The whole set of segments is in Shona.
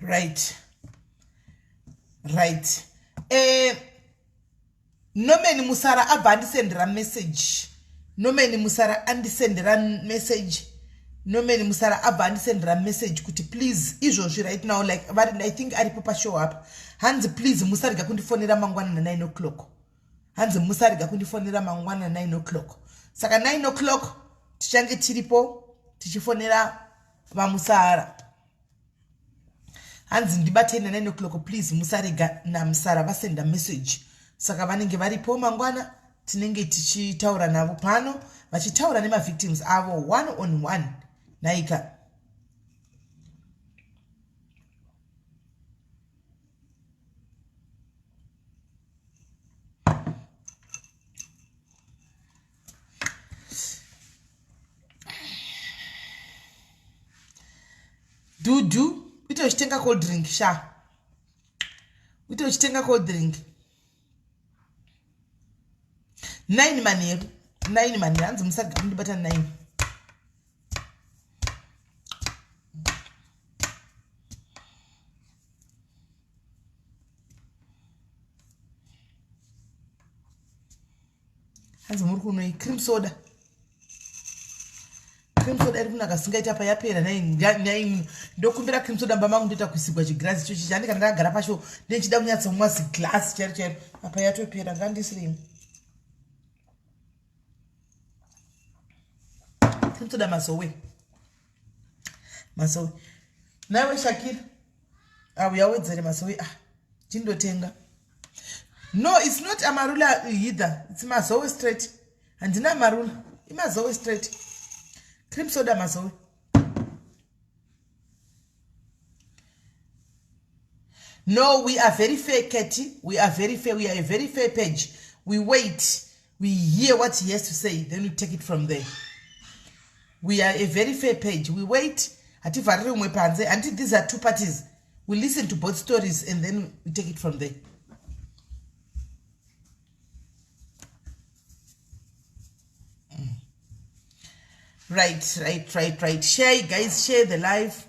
Right, right. Norman Musara abva andisendera message. Norman Musara andisendera message. Norman Musara abva andisendera message kuti please izvozvi right now, like vari, I think aripo pashow apa. Hanzi please musarega kundifonera mangwana na 9 o'clock. Hanzi musarega kundifonera mangwana 9 o'clock. Saka 9 o'clock tichange tiripo tichifonera vaMusara. Hanzi ndibatei na 9 o'clock please, musarega. NaMusara vasenda message, saka vanenge varipo mangwana. Tinenge tichitaura navo pano, vachitaura nemavictims avo one on one. Naika Dudu, uite uchitenga cold drink sha, uite uchitenga cold drink. 9 manheru, 9 manheru. Hanzi musarega kundibata 9. Hanzi muri kunoi cream soda? Cream soda iri kunaka singaita payapera. Nai, ndokumbira cream soda mba mangu, ndoita kuisigwa chigirasi ichochi chandi kana ndakagara pasho, ndechida kunyatsomwa zigirasi chairo chairo. Apa yatopera, ngandisirei cream soda. Mazowe, Mazowe naiwe Shakira, auya wedzere Mazowe. Ah, chindotenga. No, it's not Amarula either, it's Mazowe straight. Handina Amarula, iMazowe straight cream soda, Mazowe. No, we are very fair, Katie. We are very fair. We are a very fair page. We wait, we hear what he has to say, then we take it from there. We are a very fair page. We wait, hativhariri umwe panze. Until these are two parties, we listen to both stories and then we take it from there. Right. Share, guys, share the live,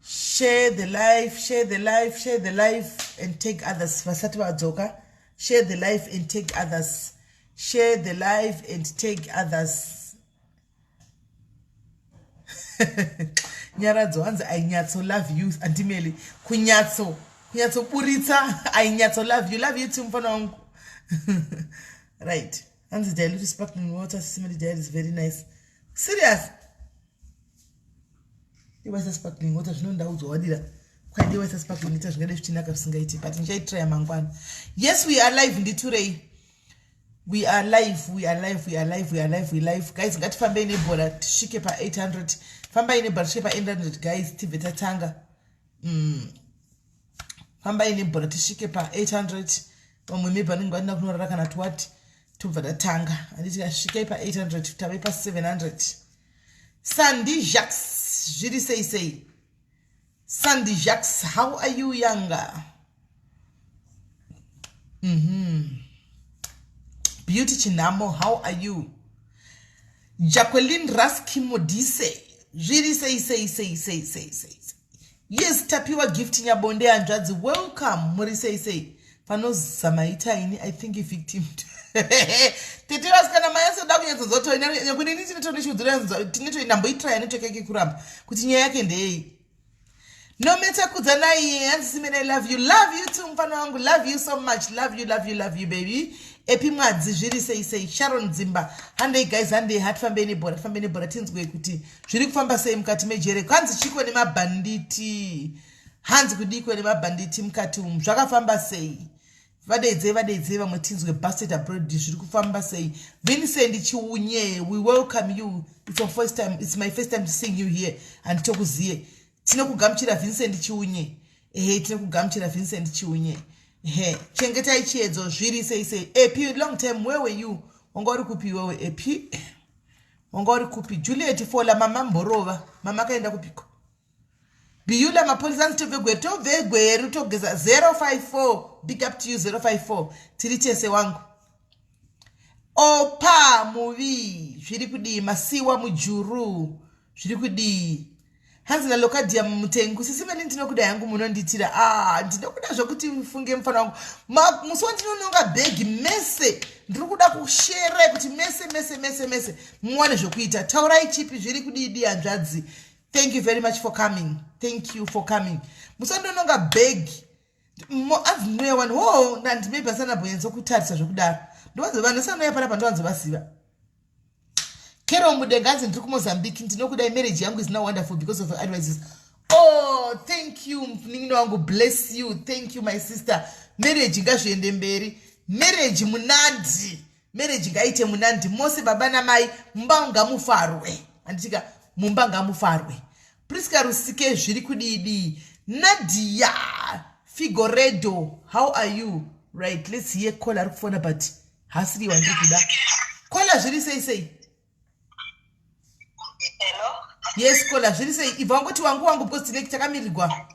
share the live, share the live, share the live and take others vasati vadzoka. Share the live and take others, share the live and take others. Nyaradzo hanzi, "I nyatso love you." Andimeli kunyatso kunyatsoburitsa, "I nyatso love you." Love you too, mufana wangu. Right, hanzi dilute sparkling water simile diet is very nice. Serious, iwaisa sparkling water, zvino ndaudzwa wadira kwaidiwaisa sparkling water, zvingade zvichinaka zvisingaiti, but ndichaitraya mangwana. Yes, we are live. Nditurei, we are live, we are live, we are live, we are live, we live, guys. Ngatifambei nebhora tisvike pa800. Fambai nebhora tisvike pa800, guys, tibve tatanga. Fambai nebhora tisvike pa800. Vamwe maybe vanenge vandina kunorara kana twati, tobva tatanga. Handiti kasvikei pa800, tave pa700. Sandy Jacques, zviri sei sei? Sandy Jacques, how are you, younger? Beauty Chinamo, how are you? Jacqueline Raski Modise, zviri sei sei sei sei sei sei? Yes, Tapiwa Gift Nyabonde, hanzvadzi, welcome. Muri sei sei? Panozama itaini, I think victim tete vasikana mayasoda kunyatsozotokunini tinetoinamboitraya network yake kuramba kuti nyaya yake ndeyei. Nomatter Kudzanai hanzi, "Simene, I love you." Love you too, mufana wangu. Love you so much. Love you, love you, love you, baby. Epi Mwadzi, zviri sei sei? Sharon Dzimba, handei guys, handei, hatifambei nebhora, tifambei nebhora, tinzwe kuti zviri kufamba sei mukati mejere. Kwanzi chiko nemabhanditi? Hanzi kudikwe nemabhanditi mukati umu, zvakafamba sei? Vadaidzei vadaidzei vamwe tinzwe busted abroad zviri kufamba sei. Vincent Chiunye, we welcome you. It's your first time, it's my first time to seeing you here. Handitokuziye. Tinokugamuchira Vincent Chiunye. Ehe, tinokugamuchira Vincent Chiunye. Ehe, chengetai chiedzo zviri sei sei. Epi, long time, where were you? Wanga uri kupi iwewe Epi? Wanga uri kupi? Juliet Fola, mama mborova. Mama kaenda kupiko? Biyula mapolisa anzi tobve gweru tobve gweru togeza 054 big up to you 054 tiri tese wangu opa muvi zviri kudii masiwa mujuru zviri kudii hanzi nalokadia mutengu sisi meni ndinokuda yangu munondiitira ah ndinokuda zvekuti mufunge mufana wangu musi wandinononga bhegi mese ndiri kuda kushera kuti mese mese mese mese muwane zvekuita taurai chipi zviri kudii dii hanzvadzi thank you very much for coming thank you for coming musandononga bag anzi ndinouya wani ho nandi maybe asana bonyatso kutarisa zvekudaro ndowanzo vanhu sanouya panapa ndowanzovaziva kero mudenga anzi ndiri kumozambique ndinokudai marriage yangu is now wonderful because of your advices oh thank you munin'ina wangu bless you thank you my sister marriage ngazviende mberi marriage munandi Marriage ngaite munandi mose baba namai mumba ngamufarwe handitika mumba ngamufarwe Priska Rusike zviri kudii dii Nadia Figoredo how are you right let's hear call ari kufona but hasiri wandiri kuda kola zviri sei sei Hello? Yes kola zviri sei ibva wangoti wangu wangu because tine takamirirwa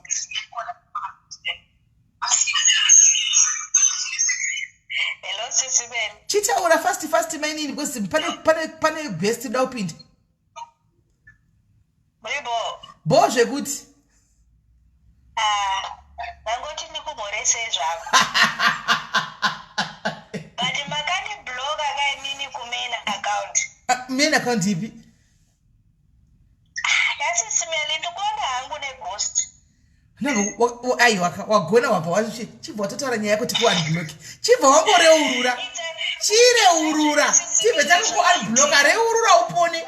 Hello, Sisi Ben. Chitaura fast fast mainini because pane pane pane guest da kupinda. Muribo. Bo zvekuti. Ah, ndangoti ndikumhorese zvako. But makandi block ka inini ku main account. Ah, main account ipi? Yasisi Meli ndikuona hangu neghost. Aiwa wagona wabva wachi chibva watotaura nyaya yako tiku unblock. Chibva wangoreurura. Chireurura. Tibve taku unblock reurura upone.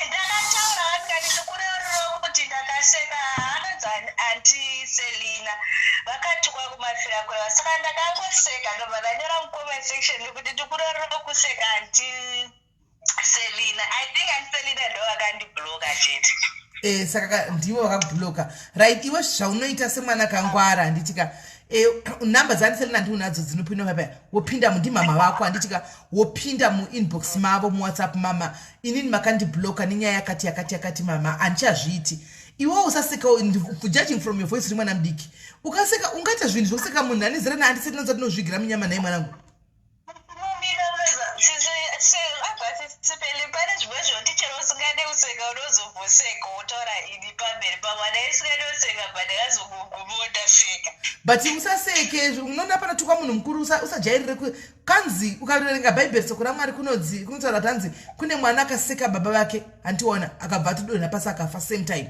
Ndakataura ndikati ndikureurura kuti ndakaseka anonzi anti Selina vakatukwa kumafira kureva saka ndakangoseka ndobva ndanyora mucomment section kuti ndikureurura kuseka anti Selina I think anti Selina ndo vakandibloka chete. Eh, saka ndivo vakabloka right iwe zvaunoita semwana kangwara handitika eh, number dzaani Selina ndiunadzo dzinopinda papa wopinda mundimama vako handitika wopinda muinbox mavo muwhatsapp mama inini makandibloka nenyaya yakati yakati yakati mama handichazviiti iwe usaseka judging from your voice uri mwana mudiki ukaseka ungaita zvinhu zvokuseka munhu ane zera naandi Selina tinozvigira munyama nhai mwanangu Pane zvimwe zvekuti chero usingade kuseka unozomboseka wotaura ini pamberi pamwana isingade kuseka but ndakazongoguma ndaseka. But musaseke unoona panotukwa munhu mukuru usajairire kanzi ukaverenga bhaibheri soko ramwari kunodzi kunotaura kuti hanzi kune mwana akaseka baba vake hantiona akabva atodonha pasi akafa same time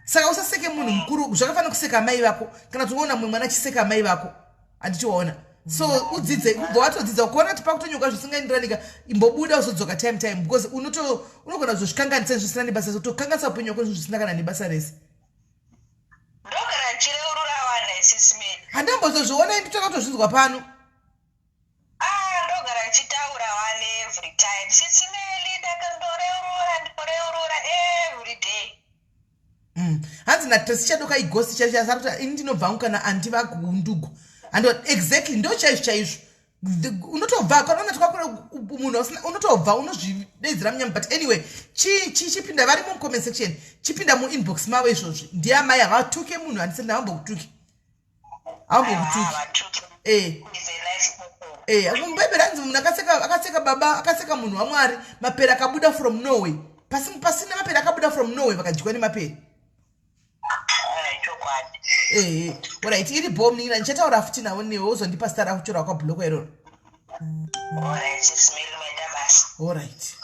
saka usaseke munhu mukuru zvakafanira kuseka amai vako kana kuti unoona mumwe mwana achiseka amai vako handichiona so udzidze ubva watodzidza ukaona kuti pakutonyoka zvisingaenderanika imbobuda uzodzoka time time because unoto unogona kuzozvikanganisa zvisina nebasa kutokanganisa upenyu wako zvisina kana nebasa rese ndogara ndichireurura wana isisi meni handambozozviona nditanga kutozvinzwa pano ah ndogara ndichitaura one every time sisi meli ndakandoreurura ndikoreurura every day Hanzi naTracy Chadoka igosi chaicho chasara kuti ini ndinobva hangu kana anti vagundugu and exactly ndo chaizvo chaizvo unotobva kana unati kwakura munhu usina unotobva unozvidaidzira munyama but anyway chipinda varimo mucomment section chipinda muinbox mavo izvozvi ndiye amai havatuke munhu handisati ndavambokutuke havambokutuki eh. Eh, mubhaibheri hanzi munhu akaseka akaseka baba akaseka munhu wamwari mapere akabuda from norway pasina mapere akabuda from norway vakadyiwa nemapere ehe orit iri bho munin'ina ndichataura futi navo newe wozondipa zita rako chero wakabhulokwa iroro orit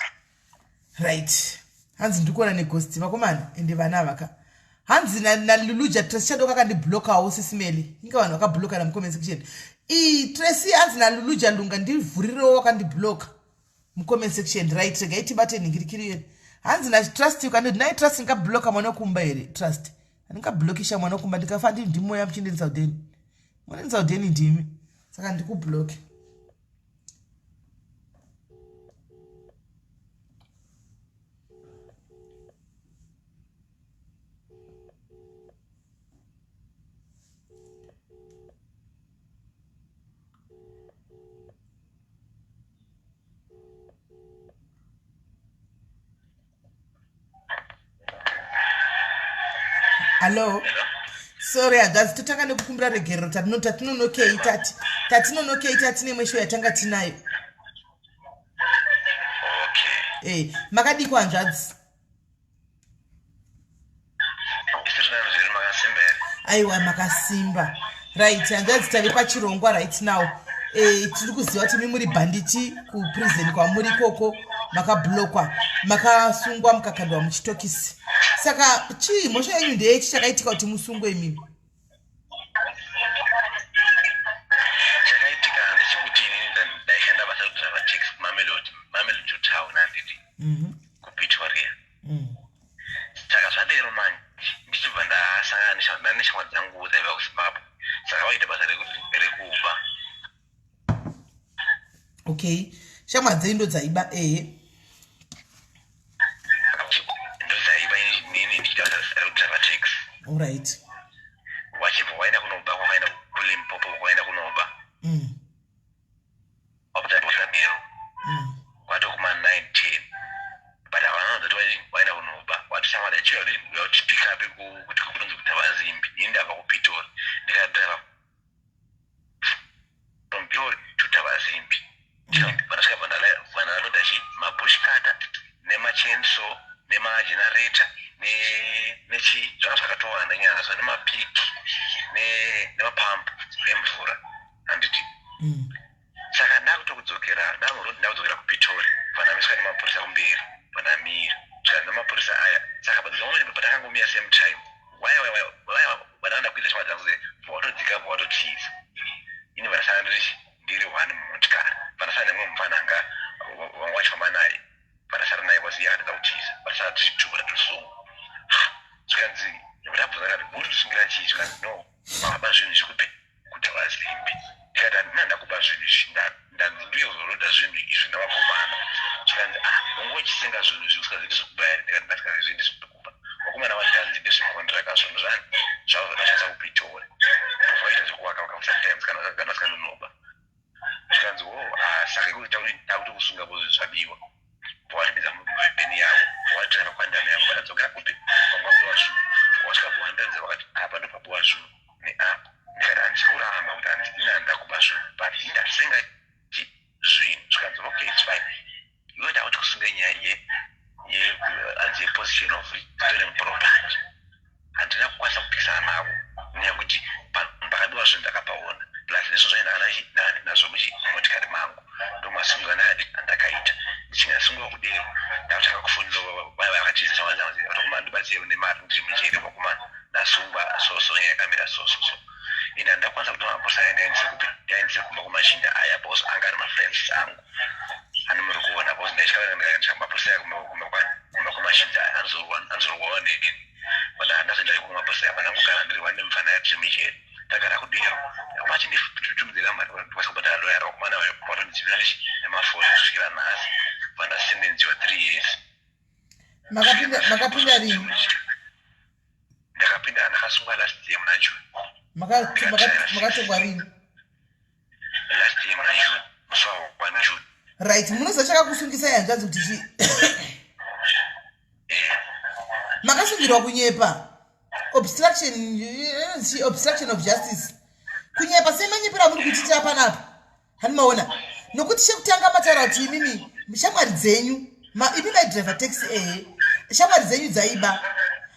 right hanzi ndiri kuona negosti vakomana ende vana avaka hanzi naluluja tracy chadoka akandiblokawo sisimeli inga vanhu vakabloka namucomment section iyi tracy hanzi naluluja lunga ndivhurirewo wakandibloka mucomment section right regai tibate nhingirikiri yenu hanzi natrust ukandoti nai trust ndikabloka mwana wekumba here trust andingablokisha mwana wekumba ndikafa ndimoya muchindiendesa kudeni monendisa kudeni ndimi Saka ndikublock. Hallo, sorry hanzvadzi, totanga nekukumbira regerero. Tatinonokei tati tatinonokei tatine imwe show yatanga tinayo. Okay. Eh, makadiko hanzvadzi? Aiwa, makasimba. Right, hanzvadzi, tave pachirongwa right now. Tiri kuziva kuti mi muri bhanditi kuprison kwamuri ikoko, makablokwa, makasungwa, mukakandwa muchitokisi. Saka chii mhosva yenyu? Ndeyechi chakaitika kuti musungwe imimi? Chakaitika ndechekuti inini ndaishanda basa rekudriver taxi kuMamelodi, Mamelodi to town, handiti, kuPretoria. Saka zvadero manje, ndichibva ndasangana neshamwari dzangu dzaiva kuZimbabwe, saka vaita basa rekuba. Okay, shamwari dzenyu ndo dzaiba, ehe. Ndodzaiba, inini ndichiita basa rekudriver taxi. Allright. Wachibva waenda kunoba, kwakaenda kuLimpopo, kwakaenda kunoba. Wakutanero kwatokuma 9 10, but havana kuti waenda kunoba. Wati shamwari yachiuya kuti pick up kuti kunonzi kuTavazimbi. Ini ndabva kuPitori, ndikadriver from Pitori to Tavazimbi. Vandasvika vandaloda chi mabush cutter nemachainsaw nemagenerator nechi zvanga zvakatowanda nyazvo, nemapiki nemapampu emvura, handiti? Saka ndakutokudzokera ndamurodi, ndakudzokera kuPitori, vandamiswa nemapurisa kumberi, vandamira svika nemapurisa aya. Saka patakangomira same time, waya vandanga kuita shamwari dzangu watodzika, watotiza. Ini vandasara ndiri one mumotikari, vandasara nemumwe mufana anga vanga vachifamba naye, vandasara naye waziya akatadza kutiza. Vandasara tiri two, vatosungwa. Zvikanzi, ndabvunza kati, "Muri kusungira chii?" Zvikanzi, "No, maba zvinhu zvikupe kuTavazimbi." Ndikati, "Handina ndakuba zvinhu izvi, ndanzi ndiye kuzoroda zvinhu izvi navakomana." Zvikanzi, "Ah, unge uchisenga zvinhu izvi usingazviti zvekuba here?" Ndikati, "Ndasingazivi zvekuba. Vakomana vandanzi ndezvekontraka, zvinhu zvani zvavo zvakashandisa kuPitori, vaita zvekuvaka vaka sometimes kana vasikanonoba." Zvikanzi, "O, ah, saka iko takuti kusunga ko zvinhu zvabiwa." Watipinza muvheni yavo, watireva kwandama yangu. Vatadzokera kupi kwangwabiwa zvinhu. Wasvika kuhandanzi, vakati, "Apa ndopabiwa zvinhu neapa." Ndikati, "Handisi kuramba kuti handina handida kuba zvinhu, but indasenga zvinhu." Zvikanzi, "Okay, it's fine, iwe takuti kusunga nyaya hanzi yepossession of stolen property." Handina kukwanisa kupikisana navo nekuti pakabiwa zvinhu ndakapaona, plus nezvo zvaindakana nazvo mumotikari mangu. Ndomasungo andakaita. Ndichinge ndasungwa kudero, ndakutanga kufonera vaya vakatiza, vakomana, ndibatsire nemari, ndiri mujeri, vakomana, ndasungwa, so so, nyaya yakamira so so so. Ende handakwanisa kuti mapurisa aya ndaendese kupi, ndaendese kumba kumashinda aya, because anga ari mafriends angu ani muri kuona, because ndaitya ndikaendesa mapurisa aya kumba kumashinda aya anozorwawo neni. But handazoenda kumapurisa aya, pandangogara ndiri one nemufana yatiri mujeri. Tagara kudero, vachinditumidzira mari ndikwanisa kubhadhara loya. Vakomana vatondidzivira nemafoni kusvikira nhasi, vandasendenziwa 3 years. Makapinda rini? Ndakapinda, ndakasungwa last year muna June. Makatongwa rini? Last year muna June, musi wa 1 June. Right, munoziva chakakusungisai hanzvadzi kuti chii? Makasungirwa kunyepa, obstruction of justice, kunyepa semanyepero amuri kuititira panapa. Hanimaona nokuti chekutanga mataura kuti imimi shamwari dzenyu, imi maidriver taxi, ehe, shamwari dzenyu dzaiba.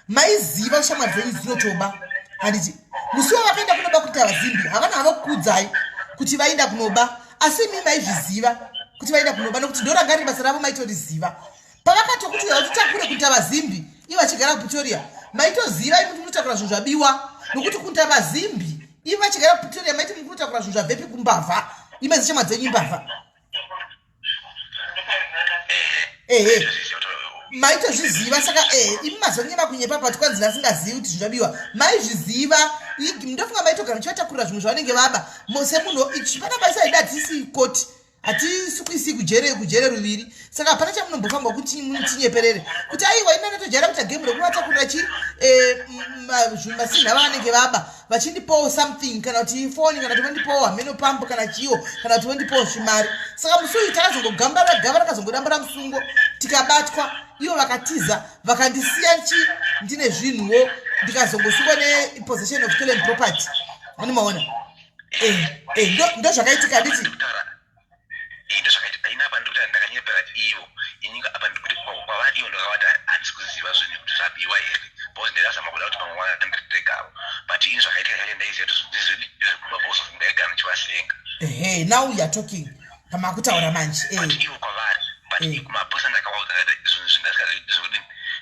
Maiziva shamwari dzenyu dzinotoba, handiti? Musi wavakaenda kunoba kuTavazimbi, havana havo kukuudzai kuti vaenda kunoba, asi imi maizviziva kuti vaenda kunoba nokuti ndoranga riri basa ravo. Maitoriziva pavakatokuti utitakure kuTavazimbi, ivo vachigara kuPretoria. Maitoziva imi kuti munotakura zvinhu zvabiwa, nokuti kuTavazimbi ivo vachigara kuPretoria, maiti mukunotakura zvinhu zvabvepi kumbavha, ime zishamwa dzenyu imbavha. Ehe, maitozviziva. Saka ehe, imi mazonyeva kunyepa pati kwanzi vasingazivi kuti zvinhu zvabiwa. Maizviziva. Ndofunga maitogara muchivatakurira zvinhu zvavanenge vaba semunhu pana basa ida hatisi koti hatisi kuisi kujere kujere ruviri saka hapana chamunombofanirwa kuti mutinyeperere kuti aiwa ini ndatojaira kuita game rekuvatakurira chi eh, masinha vavanenge vaba vachindipawo something kana kuti foni kana kuti vondipawo hameno pambo kana chiwo kana kuti vondipawo zvimari. Saka musi uyu takazongogambara gava rakazongodambura musungo tikabatwa, ivo vakatiza vakandisiya chi ndine zvinhuwo, ndikazongosungwa nepossession of stolen property. Anomaona eh, eh, ndo zvakaitika handiti? Ndo zvakaitika. Ini apa ndikuti ndakanyepera ivo. Ini apa ndikuti kwavari ivo ndakavati handisi kuziva zvinhu kuti zvabiwa here, because ndakazama kuda kuti pamwe wandiregavo, but ini zvakaitika chacho ndaiziva kuti ndezvekuba, because of ndaigara ndichivasenga. Ehe, now you are talking, pamakutaura manje. But ivo kwavari, but kumapurisa ndakavaudza zvinhu zvindasikazi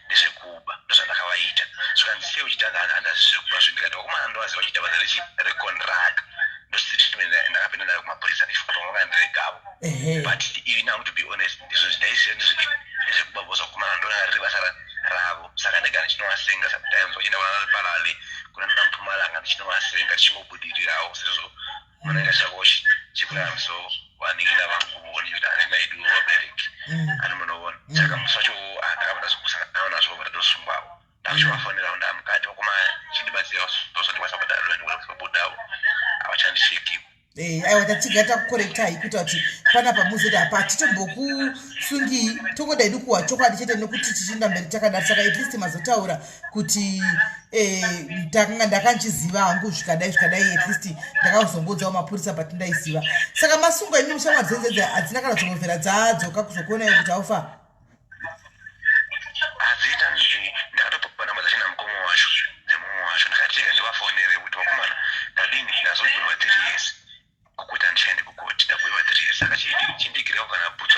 ndezvekuba, ndozvandakavaita. Zvikanzi sei uchiti handazi zvekuba zvinhu? Ndikati vakomana ndovaziva vachiita basa recontract, ndositatement ndakapinda nayo kumapurisa ndichifunga pamwe vakandiregavo, but even now, to be honest, ndizvo zvindaiziva ndezvekuba, because vakomana ndoona riri basa ravo. Saka ndega ndichinovasenga sometimes vachienda kuna Palale, kuna Nampumalanga, ndichinovasenga tichingobudirirawo sezvo munoita chako chikuramiso vanin'ina vangu voni kuti handina idu vabereki ani munoona. Saka musi wacho ndakabva ndazongosangana nazvo, bva ndatosungwawo. Ndakuchivafonerawo ndamukati vakoma chindibatsira zondikwanisa kubhadhara kubudawo, havachandishekiwo. Aiwa, tatsiga takukorektai kuita kuti panapa muzoti apa hatitombokusungii, tongoda hedu kuwa chokwadi chete nekuti tichienda mberi takadaro. Saka at least mazotaura kuti takanga ndakanchiziva hangu zvikadai zvikadai, at least ndakazongodzawo mapurisa, but ndaiziva. Saka masungwa imi mushamwari dzenzedze hadzina kana kuzombobvera dzadzoka kuzokuonai kuti haufa? Hadziita. Ndakatopa namba dzachina mukoma wacho dzemumwe wacho. Ndakati ndivafonere kuti vakomana, ndadini, ndazogweva 3 years kukuti handichaendi kukoti, ndagweva 3 years, saka chindigirawo kana bhutsu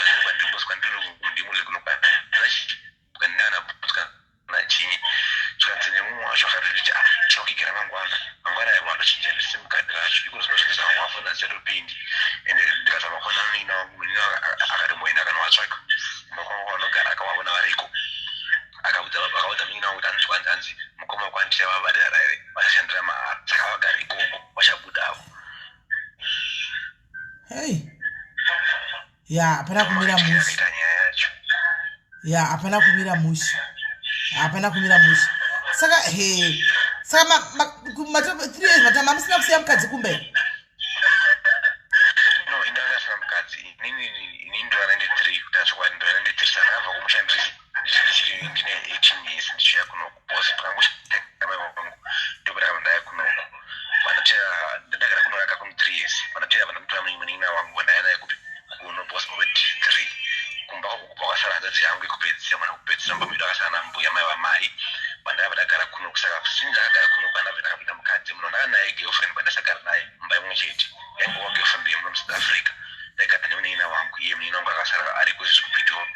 kwandiri ndimule kuno kana bhutsu kana chinyi. Zvikanzi nemumwe wacho akatonditi, ah, tinokuigira mangwana. Mangwana aiwa ndochinja nesim card racho iko zvino zvindizama kuafona zichatopindi. Ende ndikazama kuona munin'ina wangu, munin'ina akati moenda akanovatsvaka kumba kwavo kwavanogara, akavaona variko, akaudza akaudza munin'ina wangu kuti anzi kwanzi anzi mukoma wako andichavabhadhara here, vachashandira mahara, saka vagara ikoko vachabudawo. Hei ya, hapana kumira mushe. Akaita nyaya yacho. Ya, hapana kumira mushe, hapana kumira mushe. Saka he, saka 3 years matama musina kusiya mukadzi kumbe? No, indakasina mukadzi inini. Inini ndova 93 kuti achokwadi, ndova 93. Saka ndakabva kumusha ndichiri ndine 18 years ndichiuya kunoku boss pakangoshaya mai vangu, ndopandakabva ndaya kunoku. Vandatera ndagara kuno raka kuno 3 years. Vandatera vandamutora munin'ina wangu, vandaya naye kupi kuno boss move 3 kumba kwakasara hanzvadzi yangu yekupedzisira, mwana wekupedzisira mumba medu akasara nambuya mai vamai. Vandakabva ndagara kunoku. Saka since ndakagara kunoku andabva ndakapinda mukadzi muno. Ndakanga naye girlfriend, but ndasagara naye mumba imwe chete, yaingova girlfriend yemuno muSouth Africa. Ndaigara nemunin'ina wangu. Iye munin'ina wangu akasara ari kuzvizvi kuPitori.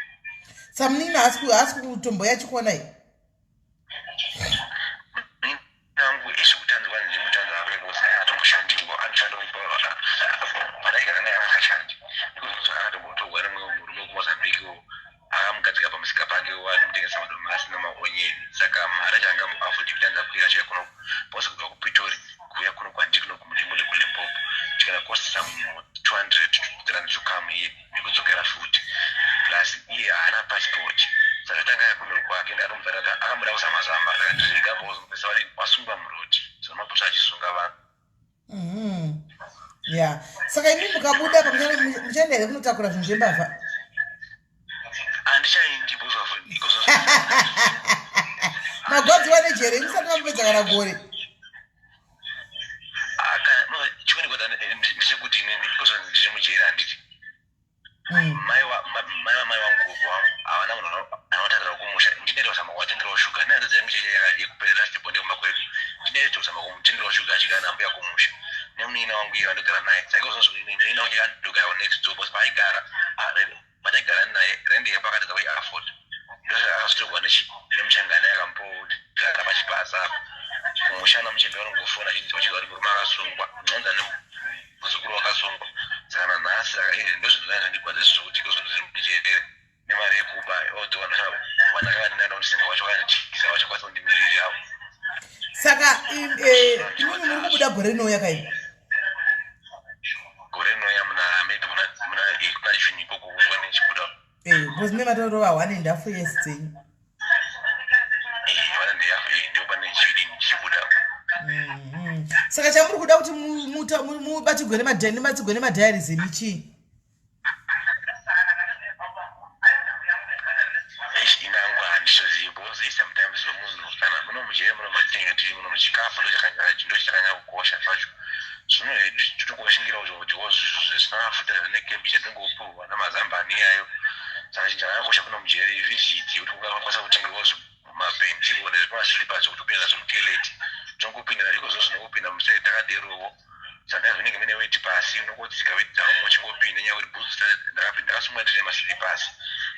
Sa munin'ina haasi kutomboya achikuonai? Munin'ina wangu ezvekutanzwa ndimutanzwa avekosa atomboshandiwa, anoshanda padaigara naye akashandi ikozvino. Akatombotorwa nemumwe murume wekuMozambique akamugadzika pamusika pake anomutengesa madomasi nemaonyeni. Saka mari yacho anga afodi kuti anza kukwira achiuya kuno bose kubva kuPitori kuuya kuno kwandiri kuno kumudimu kuLimpopo chikana cost some 200 rand to come here nekudzokera futi, plus iye haana passport. Saka tanga yakuno kwake ndakatomubvira akamboda kuzama zama, akati rega bose vasungwa murodi saka mapurisa achisunga vanhu. Ya, saka imi mukabuda muchaenda here kunotakura zvinhu zvembavha? Handichaendi because Magwadziwa nejere musati mapedza kana gore. Chimweni kota ndechekuti inini because ndiri mujeri handiti mai vamai vangu, gogo vangu havana munhu anovatarira kumusha. Ndinoita kuzama kuvatengerawo shuga nehanzvadzi yangu yekupedzera chibonde kumba kwedu. Ndinoita kuzama kumutengerawo shuga achigara nambuya kumusha nemunin'ina wangu iye vandogara naye. Saka izvozvo munin'ina wangu andogarawo next door because paaigara pataigara naye rendi yapakatadza kuiafford, ndoakazotorwa nemuchangani akamupa gara pachibhazi apa kumusha. Namuchembe vanongofona vachizwa kuti murume akasungwa nonza nemuzukuru wakasungwa. Saka nanhasi, saka ndozvinhu zvandigwadza zvokuti ikozvo ndiri mujere nemari yekuba odzo vanhu vandakanga ndinaona kuti senga wacho vakandityisa, vachakwanisa kundimiriri avo. Saka eh, imimi muri kubuda gore rinouya kaini? Gore rinouya muna maybe muna eh, kuna June ikoko nguva nechibuda. Eh, because me matorova one and half years dzenyu. Eh, one and half eh, ndipo pane chidini chichibuda. Saka chamuri kuda kuti mubatigwe nematsigwe nemadiaries emi chii? Inangu handichazivi because sometimes wemunhu kana muno mujere muno matinenge tiri muno muchikafu ndochakanyanya kukosha zvacho zvino hedu totongoshingira kuti kudyiwa zvisina mafuta nekebichi atingopuhwa namazambani iyayo. Saka chinhu chakanyanya kuno mujere ivhiziti yekuti ukakwanisa kutengerwa mabhenjiwo nezvimasilipa zvekuti upinda nazvo mutoilet, tinongopinda nazvo izvozvo, zvinongopinda mutoilet takaderowo. Sometimes unenge mune weti pasi, unongotsika weti dzako uchingopinda nenyaya yekuti bhutsu ndakapinda ndakasungwa ndine masilipas.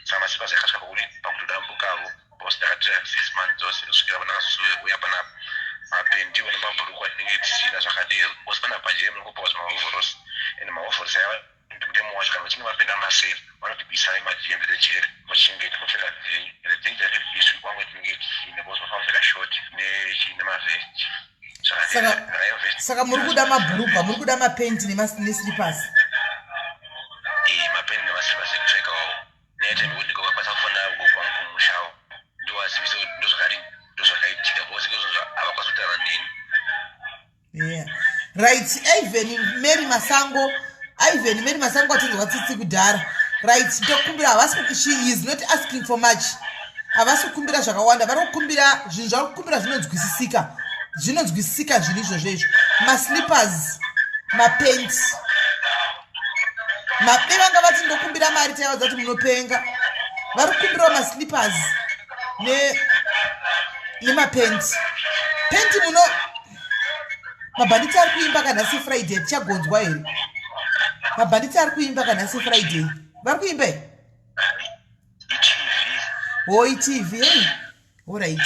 Saka masilipas akasvika pakuti pakutodambukawo because ndakatira 6 months dzose kusvikira pandakazouya panapa. Mapendiwo nemabhurukwa tinenge tisina zvakadero because panapa pajere munongopiwa zvimahovhorosi and mahovhorosi aya mutemo wacho kana vachinge vapinda maseri vanoti bvisai majembe dzejere mochengeta mopfeka dzenyu ende dzenyu dzacho kwamwe tinenge tisina because mafana kupfeka short nemavhesti. Saka muri kuda mabhurugwa, muri kuda mapenti neslippers? Mapenti nemaslippers ekupfekawo neairtime yekuti ndikakwanisa kufona gogo wangu kumushawo ndowazivisa kuti ndozvakati ndozvakaitika because izvozvo havakwanisi kutaura neni. Yeah, right. Ivan Mary Masango, Ivan Mary Masango, atinzwa tsitsi kudhara. Right, ndokumbira, havasi, she is not asking for much. Havasi kukumbira zvakawanda. Vari kukumbira zvinhu zvari kukumbira zvinonzwisisika, zvinonzwisisika zvinhu izvozvo izvo: maslippers, mapenti. Mabe vanga vati ndokumbira mari, taivadza kuti munopenga. Vari kukumbirawo maslippers nemapenti. Penti muno mabhanditi ari kuimba kanhasi Friday, tichagonzwa here? Mabhanditi ari kuimba kanhasi Friday, vari kuimba here? Ho, iTV. Hey, alright,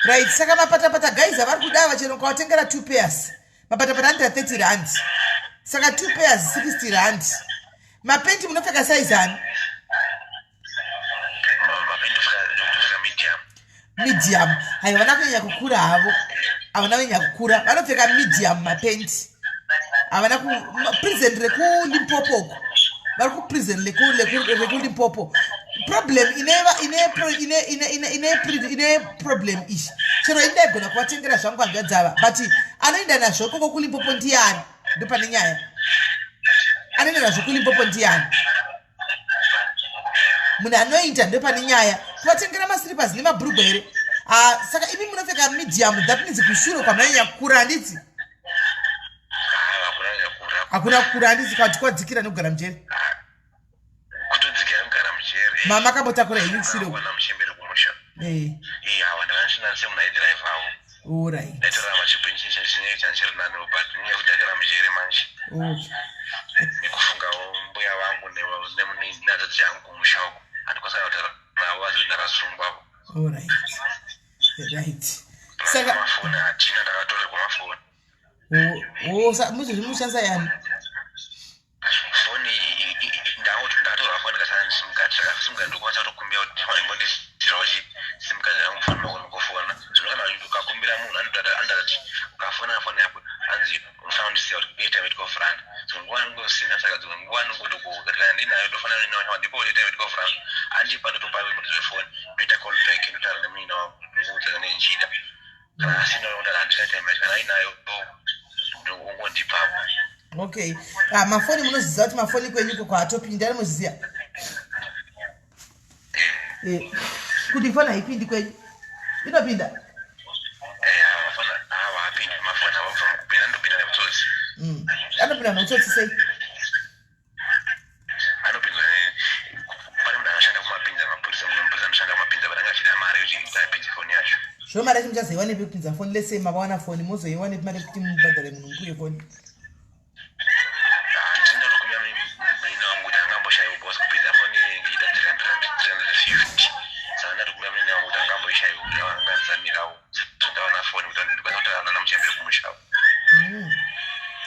right. Saka mapatapata guys avari kuda vachero ukavatengera two pairs mapatapata anoita R30, saka two pairs R60. Mapenti munopfeka size ani? Medium. Haivana kunyanya kukura havo, havana kunyanya kukura, vanopfeka medium mapenti. Havana prison rekuLimpopo uko, vari kuprison rekuLimpopo. Problem ine problem ishi, chero indaigona kuvatengera zvangu hanzvadzava, but anoenda nazvo koko kuLimpopo ndiani? Ndopane nyaya. Anoenda nazvo kuLimpopo ndiani? Munhu anoita, ndopane nyaya. Kuvatengera maslippers nemabhurugwa here? Ah, saka imi munopfeka medium, that means kushure kwamunanyanya kukura, handiti? Hakuna kukura, handiti? Kati kwadzikira nekugara mujere. Kutodzikira kugara mujere. Mama akambotakura henyu kushure. Wana muchembere kumusha. Awa ndakandisina semunhu aidhiraivhawo. Ndaitorarama chibhenji chinenge chanchiri nani, but nenyaya yekuti ndagara mujere manje nekufungawo mbuya vangu nehanzvadzi yangu kumusha uko, handikwanisa kutaura navo vazi ndakasungwavo. Alright, right. Saka mafoni hatina, ndakatorerwa mafoni. Muzvezvi munoshandisa yani? Foni ndakatorwa foni ndikasana SIM card. Ndokwanisa kutokumbira kuti imbondisirawo SIM card yangu mufoni mako nokufona. Zvino kana ukakumbira munhu anoda kuti ukafona foni yako anzi unofanira kundisiya kuti airtime R12. Dzimwe nguva anongosina, saka dzimwe nguva anongoti kana ndinayo ndofanira ninayo, ndipo airtime R12 andipa, ndotopa muridzi wefoni, ndoita call back, ndotaura nemuina wangu, ndomuudza kana ndichida. Kana asina ndokuti handina time yacho, kana ainayo ndongondipapo. Okay. Ah, mafoni munoziziva kuti mafoni kwenyu iko kwaatopinda, anomuziziva eh, kuti foni haipindi kwenyu, inopinda? Haapindi mafoni, avabva kupinda, anotopinda nemutsotsi. Anopinda neutsotsi sei? Anopinzwa, pane munhu anoshanda kumapinza mapurisa, mumwe mupurisa anoshanda kumapinza, vanenge achida mari kuti apinze foni yacho. Zvino mari yacho muchazoiwanepi kupinza foni? Lese mavawana foni, mozoiwanepi mari yekuti mubhadhare munhu mupuye foni? Handina kutokumbira muina wangu kuti angamboshaiwa because kupinza foni inenge ichida 350. Saka ndatokumbira muina wangu kuti angamboishaiwa kuti anganzamirawo ndawana foni kuti ndikwanisa kutaura namuchembere kumushawo.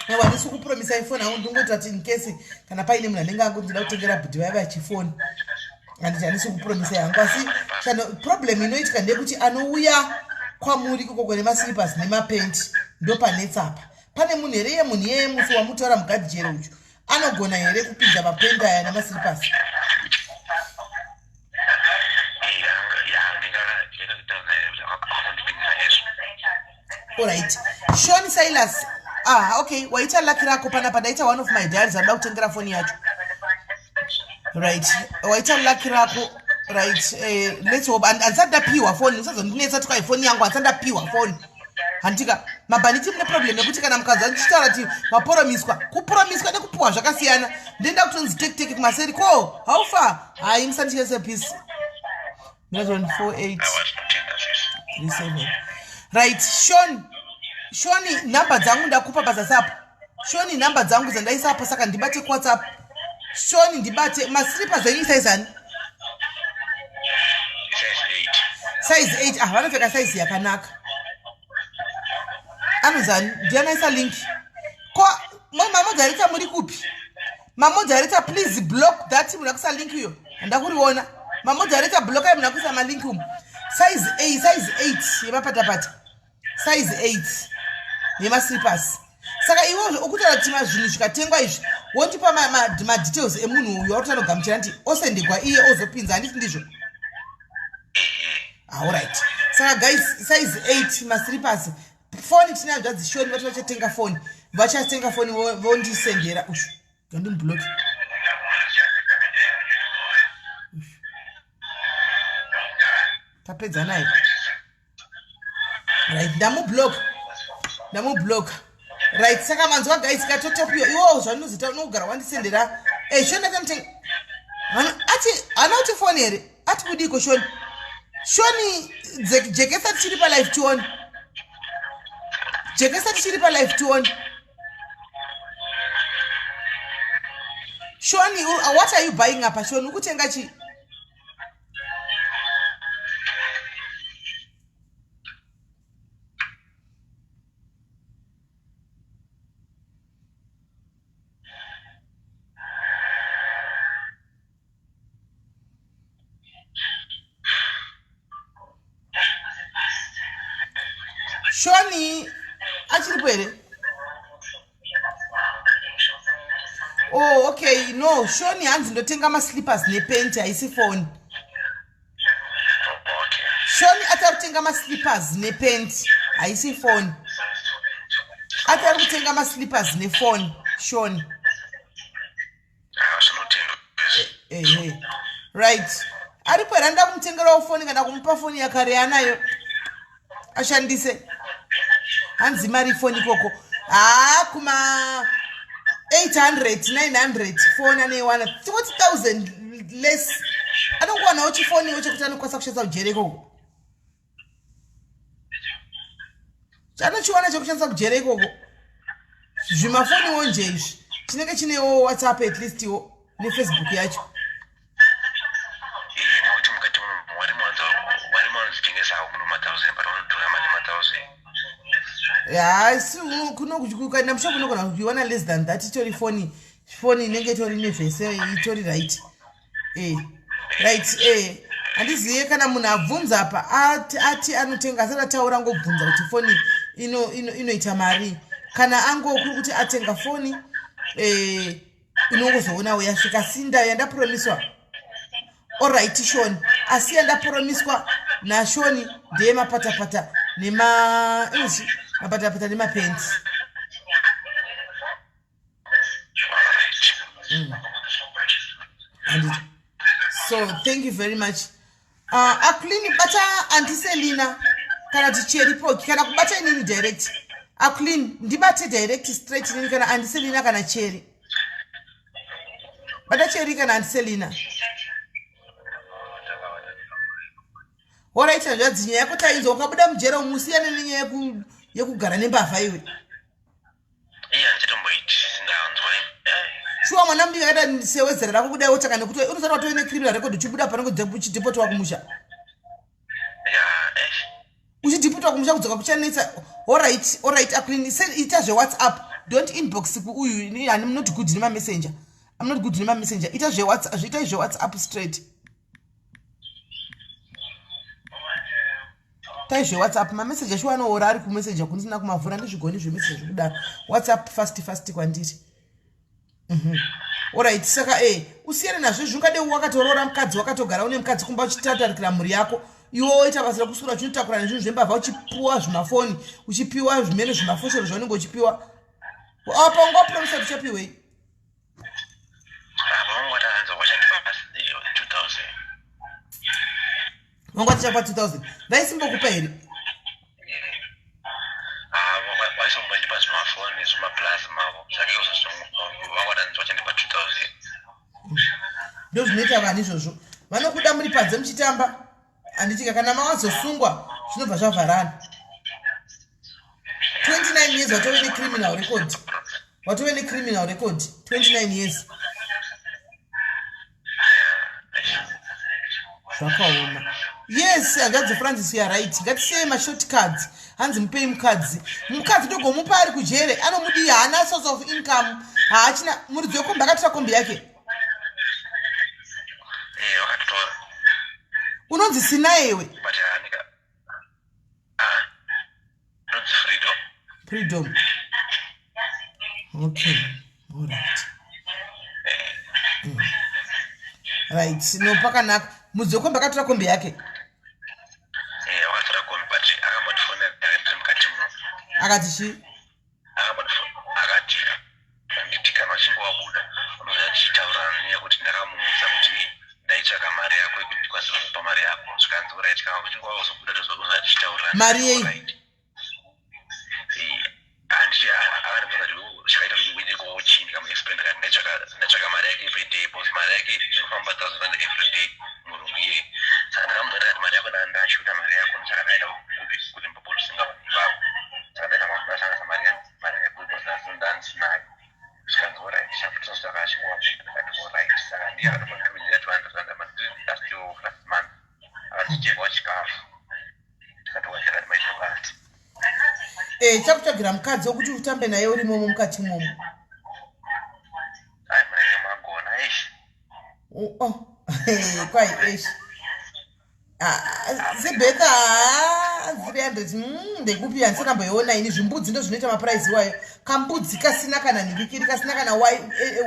Aiwa, handisi kupromisai foni hangu, ndingoita kuti in case kana paine munhu anenge angu ndida kutengera bhudhi vaiva chifoni, handiti? Handisi kupromisai hangu, asi chano problem inoitika ndeyekuti anouya. kwamuri ikoko nemaslippers nemapenti ndopanetsa apa pane munhu here iye munhu iyeye musi wamutaura mugadhijere uyu anogona here kupinza mapendi aya nemaslippers Alright. Sean Silas. Ah, okay. Waita lucky rako panapa ndaita one of my diaries anoda kutengera foni yacho. Right. Waita lucky rako. Right. Eh, let's hope. And andisati ndapiwa foni. Usazondinetsa tukai foni yangu andisati ndapiwa foni. Handika. Mabhanditi mune problem yekuti kana mukadzi achichitaura kuti maporomiswa. Kuporomiswa nekupiwa zvakasiyana. Ndenda kutonzi take take kumaseri. Ko, how far? Hayi musandishandise peace. 4837 right shon shoni nhamba dzangu ndakupa pazasi apo shoni nhamba dzangu dzandaisa apo saka ndibate kuwhatsapp shoni ndibate maslippers enyu size ani size 8 ah vanopfeka size yakanaka anonzani ndianaisa link ko mamodzarita muri kupi Mamoderator please block that munhu akuisa link iyo handakuriona. Mamoderator blockai munhu akuisa malink umu. Size A, size 8 yemapatapata. Size 8 yemaslippers. Saka iwe ukutaura kuti zvinhu zvikatengwa izvi wondipa madetails ma, ma emunhu uyu wakuti anogamuchira nditi osendegwa iye ozopinza handiti ndizvo? Alright. Saka guys size 8 maslippers foni tine hanzvadzi shoni vati vachatenga foni vachatenga foni vondisendera ushu ngandimubloke tapedza naye right ndamublock ndamublock right saka manzwa guys katotopiwa iwowo zvanozita unogara wandisendera e shoni akamutenga ati hana kuti foni here ati kudiko shoni shoni jekesa tichiri palife tione jekesa tichiri palife tione shoni what are you buying apa shoni ukutenga chii Shoni achiripo here? Oh, okay. No, Shoni hanzi ndotenga maslippers nepenti haisi foni. Shoni ati ari kutenga maslippers nepenti haisi foni. Ati ari kutenga maslippers nefoni Shoni. Ah, zvinotendwa ehe right aripo here anoda kumutengerawo foni kana kumupa foni yakare yaanayo ashandise hanzi mari foni ikoko haa kuma 800 900 foni anoiwana 30000 less anongowanawo chifoniwo chekuti anokwanisa kushandisa kujere ikoko chanochiwana chekushandisa kujere ikoko zvimafoniwo nje izvi chinenge chinewo whatsapp at least wo nefacebook yacho ukaenda mushop unogona kuiwana less than that itori foni foni inenge itori nevhese itori right eh right eh handizive kana munhu abvunza apa ati, ati anotenga asati ataura angobvunza kuti foni inoita ino, ino mari kana angokuri kuti atenga foni eh, inongozoonawo yasvika sinda yandapromiswa orit shoni asi yandapromiswa nashoni ndeyemapatapata nema mapatapata nemapendi Mm. So thank you very much. Uh, Aklini bata Auntie Selina kana kuti Cherry Poki kana kubata inini direct. Aklini ndibate direct straight inini kana Auntie Selina kana Cherry. Bata Cherry kana Auntie Selina. Horaita hanzvadzi nyaya yako tainzwa ukabuda mujere umu usiyane nenyaya yekugara nembavha iwe. iye handichitomboiti ndanzwa eh. shuwa mwana mudiki akaita sewezera rako kudai wotsvaka nekuti unosati watove necriminal record uchibuda pano uchidhipotwa kumusha eh. uchidhipotwa kumusha kudzoka kuchanetsa orit orit akulini ita zvewhatsapp don't inbox kuuyu I'm not good nemamessenger I'm not good nemamessenger ita zvewhatsapp zviitai zvewhatsapp straight Tai zvewhatsapp mameseji acho anoora ari kumeseji akundisina kumavhura ndizvigoni zvemeseji zvekudaro whatsapp fast fast kwandiri mhm. Orit saka e usiyane nazvo izvi ungade wakatoroora mukadzi wakatogara une mukadzi kumba uchitatarikira mhuri yako iwe woita basa rekuswera uchinotakura nezvinhu zvembavha uchipiwa zvimafoni uchipiwa zvimene zvimafoshoro zvaunenge uchipiwa apa ungapromisa kuti uchapiwei vanga tichapa 2000 vaisimbokupa here vaisombandipa zvimafoni zvimaplus mavo saka izvozvo vachandipa 2000 ndo zvinoita vanhu izvozvo vanokuda muri panze muchitamba handitika kana mawazosungwa zvinobva zvavharana 29 years watove necriminal record watove necriminal record 29 years zvakaoma yes hanzvadzi francis ya right ngatisiyei mashort cards hanzi mupei mukadzi mukadzi ndogomupa ari kujere anomudii haana source of income haachina muridzi wekombi akatora kombi yake eh, unonzi sinaiwe Ah, ndonzi Freedom. Freedom. Okay. All right. Right. No pakanaka. Mudzi wekombi akatora kombi yake. Eh, wakatora kombi but akambondifonera ndiri mukati muno. Akati chii? Akati handiti kana uchinge wabuda unouya tichitaurana nenyaya yekuti ndakamuudza kuti ndaitsvaka mari yako yekuti ndikwanise kukupa mari yako zvikanzi orit kana uchinge wazobuda tozouya tichitaurirana mari yei handiti akandibvunza kuti chakaita kuti uende kuchii ndikamuexplain ndikati ndaitsvaka mari yake everyday because mari yake inofamba thousand rand everyday murungu iyeye saka ndakamuudza ndikati mari yako ndashuta mari yako saka ndaenda kupi kulimpopo lusinga ivavo saka ndaita masanganisa mari mari yako because ndandisinayo zvikanzi orit saka achingowapindakati orit saka ndiye akatomonditumizira 200 rand last last month akatitengawo chikafu tikati maita basa Eh, chakutsvagira mukadzi wekuti utambe naye uri momo mukati momo. Ai mune magona eish. Oh, oh. Kwai eish. Ah, zibheka 300 ndekupi handisina mboiona ini zvimbudzi ndo zvinoita maprice iwayo kambudzi kasina kana nhirikiri kasina kana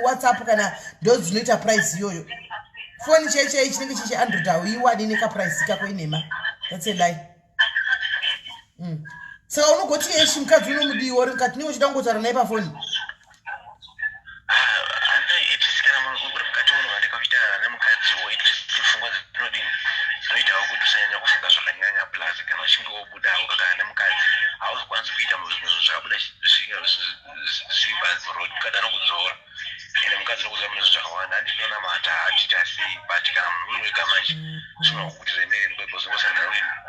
whatsapp kana ndo dzinoita price iyoyo foni chai chai chinenge chichi android hauiwani nekaprice kako inhema that's a lie Saka unogoti yeshi mukadzi unomudiwa uri mukati nenge uchida kungotaura naye pafoni hanzi at least kana munhu uri mukati unohandika kuchitaura nemukadziwo at least pfungwa dzinodini dzinoitawo kuti usanyanya kufunga zvakanyanya plus kana uchinge wobudawo kakana nemukadzi hauzokwanisi kuita zvinhu zvakabuda zviri paroad mukadzi anokudzora ende mukadzi anokudzora mune zvinhu zvakawanda handi tinonamata hatiita sei but kana munhu uri wega manje zvinokuti remere because